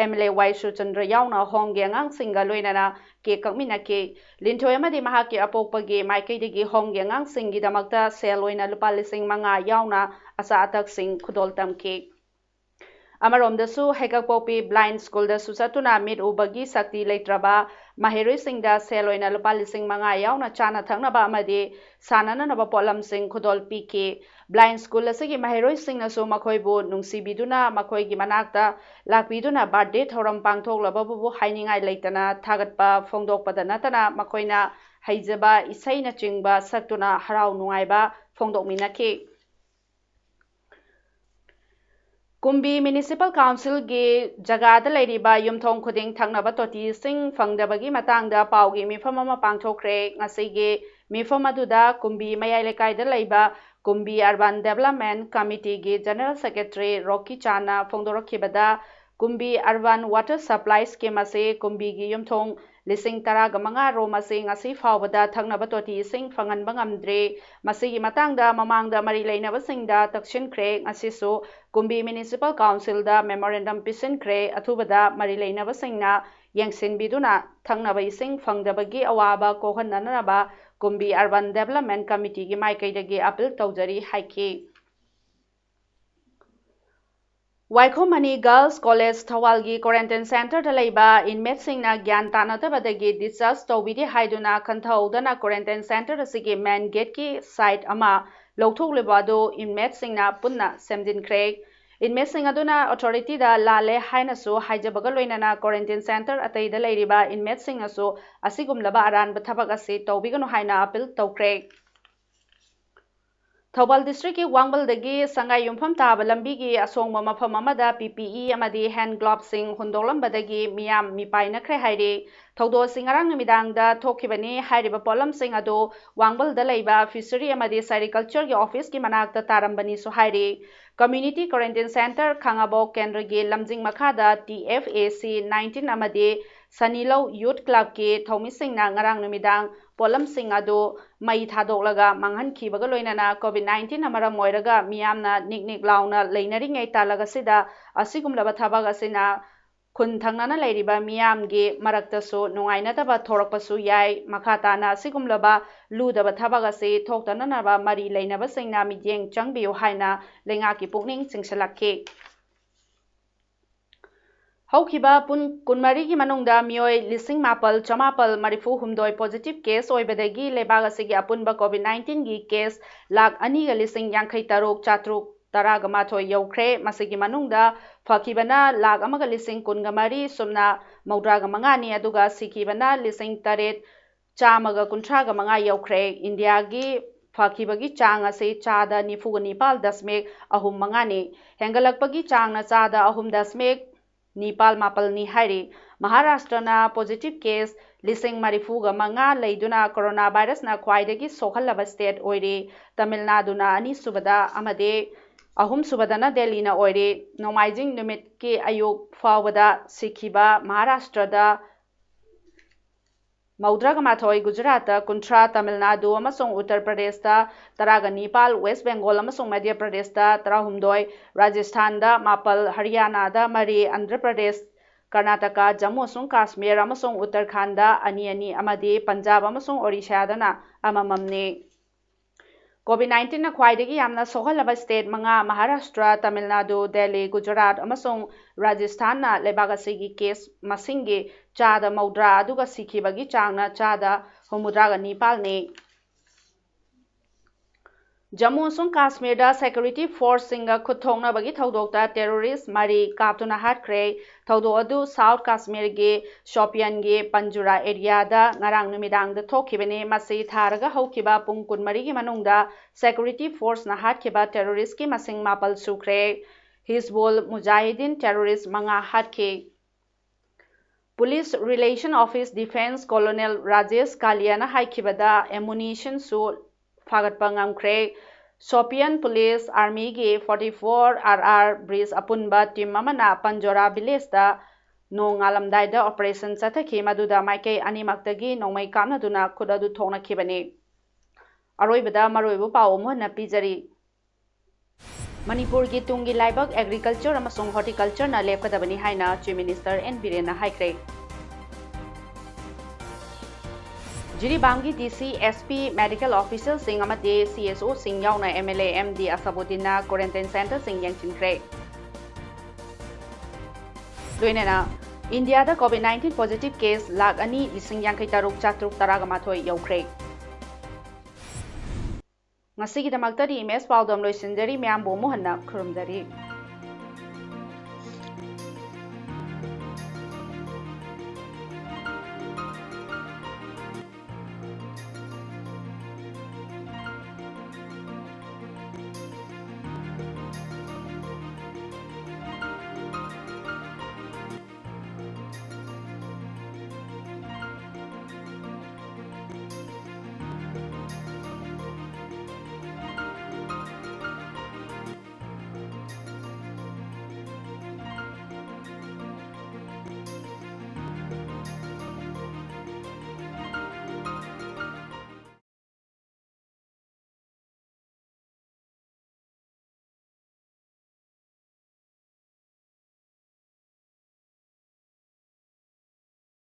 M L A Y Surchandra ꯌꯥꯎꯅ ꯍꯣꯝꯒꯤ ꯑꯉꯥꯡꯁꯤꯡꯒ ꯂꯣꯏꯅꯅ cake ꯀꯛꯃꯤꯟꯅꯈꯤ꯫ ꯂꯤꯟꯊꯣꯏ ꯑꯃꯗꯤ ꯃꯍꯥꯛꯀꯤ ꯑꯄꯣꯛꯄꯒꯤ ꯃꯥꯏꯀꯩꯗꯒꯤ ꯍꯣꯝꯒꯤ ꯑꯉꯥꯡꯁꯤꯡꯒꯤꯗꯃꯛꯇ ꯁꯦꯜ ꯑꯣꯏꯅ ꯂꯨꯄꯥ ꯂꯤꯁꯤꯡ ꯃꯉꯥ ꯌꯥꯎꯅ ꯑꯆꯥ ꯑꯊꯛꯁꯤꯡ ꯈꯨꯗꯣꯜ ꯇꯝꯈꯤ꯫ ꯑꯃꯔꯣꯝꯗꯁꯨ ꯍꯩꯀꯛꯄꯣꯛꯄꯤ blind schoolꯗꯁꯨ ꯆꯠꯇꯨꯅ ꯃꯤꯠ ꯎꯕꯒꯤ ꯁꯛꯇꯤ ꯂꯩꯇ꯭ꯔꯕ ꯃꯍꯩꯔꯣꯏꯁꯤꯡꯗ ꯁꯦꯜ ꯑꯣꯏꯅ ꯂꯨꯄꯥ ꯂꯤꯁꯤꯡ ꯃꯉꯥ ꯌꯥꯎꯅ ꯆꯥꯅ ꯊꯛꯅꯕ ꯑꯃꯗꯤ ꯁꯥꯟꯅꯅꯅꯕ ꯄꯣꯠꯂꯝꯁꯤꯡ ꯈꯨꯗꯣꯜ ꯄꯤꯈꯤ꯫ Blind school ꯑꯁꯤꯒꯤ ꯃꯍꯩꯔꯣꯏꯁꯤꯡꯅꯁꯨ ꯃꯈꯣꯏꯕꯨ ꯅꯨꯡꯁꯤꯕꯤꯗꯨꯅ ꯃꯈꯣꯏꯒꯤ ꯃꯅꯥꯛꯇ ꯂꯥꯛꯄꯤꯗꯨꯅ birthday ꯊꯧꯔꯝ ꯄꯥꯡꯊꯣꯛꯂꯕꯕꯨ ꯍꯥꯏꯅꯤꯡꯉꯥꯏ ꯂꯩꯇꯅ ꯊꯥꯒꯠꯄ ꯐꯣꯡꯗꯣꯛꯄꯗ ꯅꯠꯇꯅ ꯃꯈꯣꯏꯅ ꯍꯩꯖꯕ ꯏꯁꯩꯅꯆꯤꯡꯕ ꯁꯛꯇꯨꯅ ꯍꯔꯥꯎ ꯅꯨꯡꯉꯥꯏꯕ ꯐꯣꯡꯗꯣꯛꯃꯤꯟꯅꯈꯤ꯫ ꯀꯨꯝꯕꯤ Municipal Councilꯒꯤ ꯖꯒꯥꯗ ꯂꯩꯔꯤꯕ ꯌꯨꯝꯊꯣꯡ ꯈꯨꯗꯤꯡ ꯊꯛꯅꯕ ꯇꯣꯇꯤ ꯏꯁꯤꯡ ꯐꯪꯗꯕꯒꯤ ꯃꯇꯥꯡꯗ ꯄꯥꯎꯒꯤ ꯃꯤꯐꯝ ꯑꯃ ꯄꯥꯡꯊꯣꯛꯈ꯭ꯔꯦ꯫ ꯉꯁꯤꯒꯤ ꯃꯤꯐꯝ ꯑꯗꯨꯗ ꯀꯨꯝꯕꯤ ꯃꯌꯥꯏ ꯂꯩꯀꯥꯏꯗ ꯂꯩꯕ ꯀꯨꯝꯕꯤ Urban Development Committeeꯒꯤ General Secretary ꯔꯣꯀꯤ ꯆꯥꯟꯅ ꯐꯣꯡꯗꯣꯔꯛꯈꯤꯕꯗ, ꯀꯨꯝꯕꯤ Urban Water Supply Scheme ꯑꯁꯤ ꯀꯨꯝꯕꯤꯒꯤ ꯌꯨꯝꯊꯣꯡ ꯂꯤꯁꯤꯡ ꯇꯔꯥꯒ ꯃꯉꯥ ꯔꯣꯝ ꯑꯁꯤ ꯉꯁꯤ ꯐꯥꯎꯕꯗ ꯊꯛꯅꯕ ꯇꯣꯇꯤ ꯏꯁꯤꯡ ꯐꯪꯍꯟꯕ ꯉꯝꯗ꯭ꯔꯤ꯫ ꯃꯁꯤꯒꯤ ꯃꯇꯥꯡꯗ ꯃꯃꯥꯡꯗ ꯃꯔꯤ ꯂꯩꯅꯕꯁꯤꯡꯗ ꯇꯛꯁꯤꯟꯈ꯭ꯔꯦ꯫ ꯉꯁꯤꯁꯨ ꯀꯨꯝꯕꯤ Municipal Councilꯗ memorandum ꯄꯤꯁꯤꯟꯈ꯭ꯔꯦ꯫ ꯑꯊꯨꯕꯗ ꯃꯔꯤ ꯂꯩꯅꯕꯁꯤꯡꯅ ꯌꯦꯡꯁꯤꯟꯕꯤꯗꯨꯅ ꯊꯛꯅꯕ ꯏꯁꯤꯡ ꯐꯪꯗꯕꯒꯤ ꯑꯋꯥꯕ ꯀꯣꯛꯍꯟꯅꯅꯕ ꯀꯨꯝꯕꯤ Urban Development Committeeꯒꯤ ꯃꯥꯏꯀꯩꯗꯒꯤ appeal ꯇꯧꯖꯔꯤ ꯍꯥꯏꯈꯤ꯫ ꯋꯥꯏꯈꯣꯝ ꯃꯅꯤ Girls College ꯊꯧꯕꯥꯜꯒꯤ quarantine centreꯗ ꯂꯩꯕ inmateꯁꯤꯡꯅ ꯒ꯭ꯌꯥꯟ ꯇꯥꯅꯗꯕꯗꯒꯤ discharge ꯇꯧꯕꯤꯗꯦ ꯍꯥꯏꯗꯨꯅ ꯈꯟꯊꯍꯧꯗꯅ quarantine centre ꯑꯁꯤꯒꯤ main gateꯀꯤ side ꯑꯃ ꯂꯧꯊꯣꯛꯂꯤꯕ ꯑꯗꯨ inmateꯁꯤꯡꯅ ꯄꯨꯟꯅ ꯁꯦꯝꯖꯤꯟꯈ꯭ꯔꯦ꯫ Inmateꯁꯤꯡ ꯑꯗꯨꯅ authorityꯗ ꯂꯥꯜꯂꯦ ꯍꯥꯏꯅꯁꯨ ꯍꯥꯏꯖꯕꯒ ꯂꯣꯏꯅꯅ quarantine centre ꯑꯇꯩꯗ ꯂꯩꯔꯤꯕ inmateꯁꯤꯡꯅꯁꯨ ꯑꯁꯤꯒꯨꯝꯂꯕ ꯑꯔꯥꯟꯕ ꯊꯕꯛ ꯑꯁꯤ ꯇꯧꯕꯤꯒꯅꯨ ꯍꯥꯏꯅ appeal ꯇꯧꯈ꯭ꯔꯦ꯫ ꯊꯧꯕꯥꯜ districtꯀꯤ ꯋꯥꯡꯕꯜꯗꯒꯤ ꯁꯉꯥꯏ ꯌꯨꯝꯐꯝ ꯇꯥꯕ ꯂꯝꯕꯤꯒꯤ ꯑꯁꯣꯡꯕ ꯃꯐꯝ ꯑꯃꯗ PPE ꯑꯃꯗꯤ hand gloveꯁꯤꯡ ꯍꯨꯟꯗꯣꯛꯂꯝꯕꯗꯒꯤ ꯃꯤꯌꯥꯝ ꯃꯤꯄꯥꯏꯅꯈ꯭ꯔꯦ ꯍꯥꯏꯔꯤ꯫ ꯊꯧꯗꯣꯛ ꯑꯁꯤ ꯉꯔꯥꯡ ꯅꯨꯃꯤꯗꯥꯡꯗ ꯊꯣꯛꯈꯤꯕꯅꯤ꯫ ꯍꯥꯏꯔꯤꯕ ꯄꯣꯠꯂꯝꯁꯤꯡ ꯑꯗꯨ ꯋꯥꯡꯕꯜꯗ ꯂꯩꯕ Fishery ꯑꯃꯗꯤ Sericultureꯒꯤ officeꯀꯤ ꯃꯅꯥꯛꯇ ꯇꯥꯔꯝꯕꯅꯤꯁꯨ ꯍꯥꯏꯔꯤ꯫ Community Quarantine Centre ꯈꯥꯉꯕꯣꯛ ꯀꯦꯟꯗ꯭ꯔꯒꯤ ꯂꯝꯖꯤꯡ ꯃꯈꯥꯗ TFAC nineteen ꯑꯃꯗꯤ ꯁꯅꯤꯂꯧ Youth Clubꯀꯤ ꯊꯧꯃꯤꯁꯤꯡꯅ ꯉꯔꯥꯡ ꯅꯨꯃꯤꯗꯥꯡ ꯄꯣꯠꯂꯝꯁꯤꯡ ꯑꯗꯨ ꯃꯩ ꯊꯥꯗꯣꯛꯂꯒ ꯃꯥꯡꯍꯟꯈꯤꯕꯒ ꯂꯣꯏꯅꯅ COVID nineteenꯅ ꯃꯔꯝ ꯑꯣꯏꯔꯒ ꯃꯤꯌꯥꯝꯅ ꯅꯤꯛ ꯅꯤꯛ ꯂꯥꯎꯅ ꯂꯩꯅꯔꯤꯉꯩ ꯇꯥꯂꯛ ꯑꯁꯤꯗ ꯑꯁꯤꯒꯨꯝꯂꯕ ꯊꯕꯛ ꯑꯁꯤꯅ ꯈꯨꯟ ꯊꯪꯅꯅ ꯂꯩꯔꯤꯕ ꯃꯤꯌꯥꯝꯒꯤ ꯃꯔꯛꯇꯁꯨ ꯅꯨꯡꯉꯥꯏꯅꯗꯕ ꯊꯣꯔꯛꯄꯁꯨ ꯌꯥꯏ꯫ ꯃꯈꯥ ꯇꯥꯅ ꯑꯁꯤꯒꯨꯝꯂꯕ ꯂꯨꯗꯕ ꯊꯕꯛ ꯑꯁꯤ ꯊꯣꯛꯇꯅꯅꯕ ꯃꯔꯤ ꯂꯩꯅꯕꯁꯤꯡꯅ ꯃꯤꯠꯌꯦꯡ ꯆꯪꯕꯤꯌꯨ ꯍꯥꯏꯅ ꯂꯩꯉꯥꯛꯀꯤ ꯄꯨꯛꯅꯤꯡ ꯆꯤꯡꯁꯤꯜꯂꯛꯈꯤ꯫ ꯍꯧꯈꯤꯕ ꯄꯨꯡ ꯀꯨꯟꯃꯔꯤꯒꯤ ꯃꯅꯨꯡꯗ ꯃꯤꯑꯣꯏ ꯂꯤꯁꯤꯡ ꯃꯥꯄꯜ ꯆꯃꯥꯄꯜ ꯃꯔꯤꯐꯨ ꯍꯨꯝꯗꯣꯏ positive case ꯑꯣꯏꯕꯗꯒꯤ ꯂꯩꯕꯥꯛ ꯑꯁꯤꯒꯤ ꯑꯄꯨꯟꯕ COVID nineteenꯒꯤ case ꯂꯥꯈ ꯑꯅꯤꯒ ꯂꯤꯁꯤꯡ ꯌꯥꯡꯈꯩ ꯇꯔꯨꯛ ꯆꯥꯇ꯭ꯔꯨꯛ ꯇꯔꯥꯒ ꯃꯥꯊꯣꯏ ꯌꯧꯈ꯭ꯔꯦ꯫ ꯃꯁꯤꯒꯤ ꯃꯅꯨꯡꯗ ꯐꯈꯤꯕꯅ ꯂꯥꯈ ꯑꯃꯒ ꯂꯤꯁꯤꯡ ꯀꯨꯟꯒ ꯃꯔꯤ ꯁꯨꯞꯅ ꯃꯧꯗ꯭ꯔꯥꯒ ꯃꯉꯥꯅꯤ, ꯑꯗꯨꯒ ꯁꯤꯈꯤꯕꯅ ꯂꯤꯁꯤꯡ ꯇꯔꯦꯠ ꯆꯥꯝꯃꯒ ꯀꯨꯟꯊ꯭ꯔꯥꯒ ꯃꯉꯥ ꯌꯧꯈ꯭ꯔꯦ꯫ ꯏꯟꯗꯤꯌꯥꯒꯤ ꯐꯈꯤꯕꯒꯤ ꯆꯥꯡ ꯑꯁꯤ ꯆꯥꯗ ꯅꯤꯐꯨꯒ ꯅꯤꯄꯥꯜ ꯗꯁꯃꯤꯛ ꯑꯍꯨꯝ ꯃꯉꯥꯅꯤ꯫ ꯍꯦꯟꯒꯠꯂꯛꯄꯒꯤ ꯆꯥꯡꯅ ꯆꯥꯗ ꯑꯍꯨꯝ ꯗꯁꯃꯤꯛ ꯅꯤꯄꯥꯜ ꯃꯥꯄꯜꯅꯤ ꯍꯥꯏꯔꯤ꯫ ꯃꯍꯥꯔꯥꯁꯇ꯭ꯔꯅ positive case ꯂꯤꯁꯤꯡ ꯃꯔꯤꯐꯨꯒ ꯃꯉꯥ ꯂꯩꯗꯨꯅ ꯀꯣꯔꯣꯅꯥ ꯚꯥꯏꯔꯁꯅ ꯈ꯭ꯋꯥꯏꯗꯒꯤ ꯁꯣꯛꯍꯜꯂꯕ state ꯑꯣꯏꯔꯤ꯫ ꯇꯥꯃꯤꯜ ꯅꯥꯗꯨꯅ ꯑꯅꯤꯁꯨꯕꯗ ꯑꯃꯗꯤ ꯑꯍꯨꯝꯁꯨꯕꯗꯅ ꯗꯦꯜꯂꯤꯅ ꯑꯣꯏꯔꯤ꯫ ꯅꯣꯡꯃꯥꯏꯖꯤꯡ ꯅꯨꯃꯤꯠꯀꯤ ꯑꯌꯨꯛ ꯐꯥꯎꯕꯗ ꯁꯤꯈꯤꯕ ꯃꯍꯥꯔꯥꯁꯇ꯭ꯔꯗ ꯃꯧꯗ꯭ꯔꯥꯒ ꯃꯥꯊꯣꯏ, ꯒꯨꯖꯔꯥꯠꯇ ꯀꯨꯟꯊ꯭ꯔꯥ, ꯇꯥꯃꯤꯜ ꯅꯥꯗꯨ ꯑꯃꯁꯨꯡ ꯎꯠꯇꯔ ꯄ꯭ꯔꯗꯦꯁꯇ ꯇꯔꯥꯒ ꯅꯤꯄꯥꯜ, ꯋꯦꯁ ꯕꯦꯡꯒꯣꯜ ꯑꯃꯁꯨꯡ ꯃꯙ꯭ꯌ ꯄ꯭ꯔꯗꯦꯁꯇ ꯇꯔꯥꯍꯨꯝꯗꯣꯏ, ꯔꯥꯖꯁꯊꯥꯟꯗ ꯃꯥꯄꯜ, ꯍꯔꯤꯌꯥꯅꯥꯗ ꯃꯔꯤ, ꯑꯟꯙ꯭ꯔ ꯄ꯭ꯔꯗꯦꯁ, ꯀꯔꯅꯥꯇꯀꯥ, ꯖꯝꯃꯨ ꯑꯃꯁꯨꯡ ꯀꯥꯁꯃꯤꯔ ꯑꯃꯁꯨꯡ ꯎꯠꯇꯔꯈꯥꯟꯗ ꯑꯅꯤ ꯑꯅꯤ ꯑꯃꯗꯤ ꯄꯟꯖꯥꯕ ꯑꯃꯁꯨꯡ ꯑꯣꯔꯤꯁꯥꯗꯅ ꯑꯃꯃꯝꯅꯤ꯫ COVID nineteen ꯅ ꯈ꯭ꯋꯥꯏꯗꯒꯤ ꯌꯥꯝꯅ ꯁꯣꯛꯍꯜꯂꯕ state ꯃꯉꯥ, ꯃꯍꯥꯔꯥꯁꯇ꯭ꯔ, ꯇꯥꯃꯤꯜ ꯅꯥꯗꯨ, ꯗꯦꯜꯂꯤ, ꯒꯨꯖꯔꯥꯠ ꯑꯃꯁꯨꯡ ꯔꯥꯖꯁꯊꯥꯟꯅ ꯂꯩꯕꯥꯛ ꯑꯁꯤꯒꯤ case ꯃꯁꯤꯡꯒꯤ ꯆꯥꯗ ꯃꯧꯗ꯭ꯔꯥ, ꯑꯗꯨꯒ ꯁꯤꯈꯤꯕꯒꯤ ꯆꯥꯡꯅ ꯆꯥꯗ ꯍꯨꯝꯐꯨꯇꯔꯥꯒ ꯅꯤꯄꯥꯜꯅꯤ꯫ ꯖꯝꯃꯨ ꯑꯃꯁꯨꯡ ꯀꯥꯁꯃꯤꯔꯗ security force ꯁꯤꯡꯒ ꯈꯨꯠ ꯊꯣꯛꯅꯕꯒꯤ ꯊꯧꯗꯣꯛꯇ terrorist ꯃꯔꯤ ꯀꯥꯞꯇꯨꯅ ꯍꯥꯠꯈ꯭ꯔꯦ꯫ ꯊꯧꯗꯣꯛ ꯑꯗꯨ ꯁꯥꯎꯠ ꯀꯥꯁꯃꯤꯔꯒꯤ ꯁꯣꯄꯤꯌꯟꯒꯤ ꯄꯟꯖꯨꯔꯥ area ꯗ ꯉꯔꯥꯡ ꯅꯨꯃꯤꯗꯥꯡꯗ ꯊꯣꯛꯈꯤꯕꯅꯤ꯫ ꯃꯁꯤ ꯊꯥꯔꯒ ꯍꯧꯈꯤꯕ ꯄꯨꯡ ꯀꯨꯟꯃꯔꯤꯒꯤ ꯃꯅꯨꯡꯗ security force ꯅ ꯍꯥꯠꯈꯤꯕ terrorist ꯀꯤ ꯃꯁꯤꯡ ꯃꯥꯄꯜ ꯁꯨꯈ꯭ꯔꯦ꯫ ꯍꯤꯖꯕꯨꯜ ꯃꯨꯖꯥꯍꯤꯗꯤꯟ terrorist ꯃꯉꯥ ꯍꯥꯠꯈꯤ꯫ Police Relation Office Defence Colonel Rajesh ꯀꯥꯂꯤꯌꯥꯅ ꯍꯥꯏꯈꯤꯕꯗ, ammunition ꯁꯨ ꯐꯥꯒꯠꯄ ꯉꯝꯈ꯭ꯔꯦ꯫ ꯁꯣꯄꯤꯌꯟ police army ꯒꯤ forty-four R R bridge ꯑꯄꯨꯟꯕ team ꯑꯃꯅ ꯄꯟꯖꯣꯔꯥ village ꯇ ꯅꯣꯡꯉꯥꯜꯂꯝꯗꯥꯏꯗ operation ꯆꯠꯊꯈꯤ, ꯃꯗꯨꯗ ꯃꯥꯏꯀꯩ ꯑꯅꯤꯃꯛꯇꯒꯤ ꯅꯣꯡꯃꯩ ꯀꯥꯞꯅꯗꯨꯅ ꯈꯨꯠ ꯑꯗꯨ ꯊꯣꯛꯅꯈꯤꯕꯅꯤ꯫ ꯑꯔꯣꯏꯕꯗ ꯃꯔꯨꯑꯣꯏꯕ ꯄꯥꯎ ꯑꯃꯨꯛ ꯍꯟꯅ ꯄꯤꯖꯔꯤ꯫ ꯃꯅꯤꯄꯨꯔꯒꯤ ꯇꯨꯡꯒꯤ ꯂꯥꯏꯕꯛ agriculture ꯑꯃꯁꯨꯡ horticulture ꯅ ꯂꯦꯞꯀꯗꯕꯅꯤ ꯍꯥꯏꯅ Chief Minister N ꯕꯤꯔꯦꯟꯅ ꯍꯥꯏꯈ꯭ꯔꯦ꯫ ꯖꯤꯔꯤꯕꯥꯝꯒꯤ D C, S P, medical officer ꯁꯤꯡ ꯑꯃꯗꯤ C S O ꯁꯤꯡ ꯌꯥꯎꯅ M L A M D ꯑꯁꯕꯨꯗꯤꯟꯅ quarantine center ꯁꯤꯡ ꯌꯦꯡꯁꯤꯟꯈ꯭ꯔꯦ꯫ ꯂꯣꯏꯅꯅ ꯏꯟꯗꯤꯌꯥꯗ COVID nineteen positive case lakh ꯑꯅꯤ ꯂꯤꯁꯤꯡ ꯌꯥꯡꯈꯩ ꯇꯔꯨꯛ ꯆꯥꯇ꯭ꯔꯨꯛ ꯇꯔꯥꯒ ꯃꯥꯊꯣꯏ ꯌꯧꯈ꯭ꯔꯦ꯫ ꯉꯁꯤꯒꯤꯗꯃꯛꯇꯗꯤ ꯏꯃꯦꯖ ꯄꯥꯎꯗꯝ ꯂꯣꯏꯁꯤꯟꯖꯔꯤ꯫ ꯃꯌꯥꯝꯕꯨ ꯑꯃꯨꯛ ꯍꯟꯅ ꯈꯨꯔꯨꯝꯖꯔꯤ꯫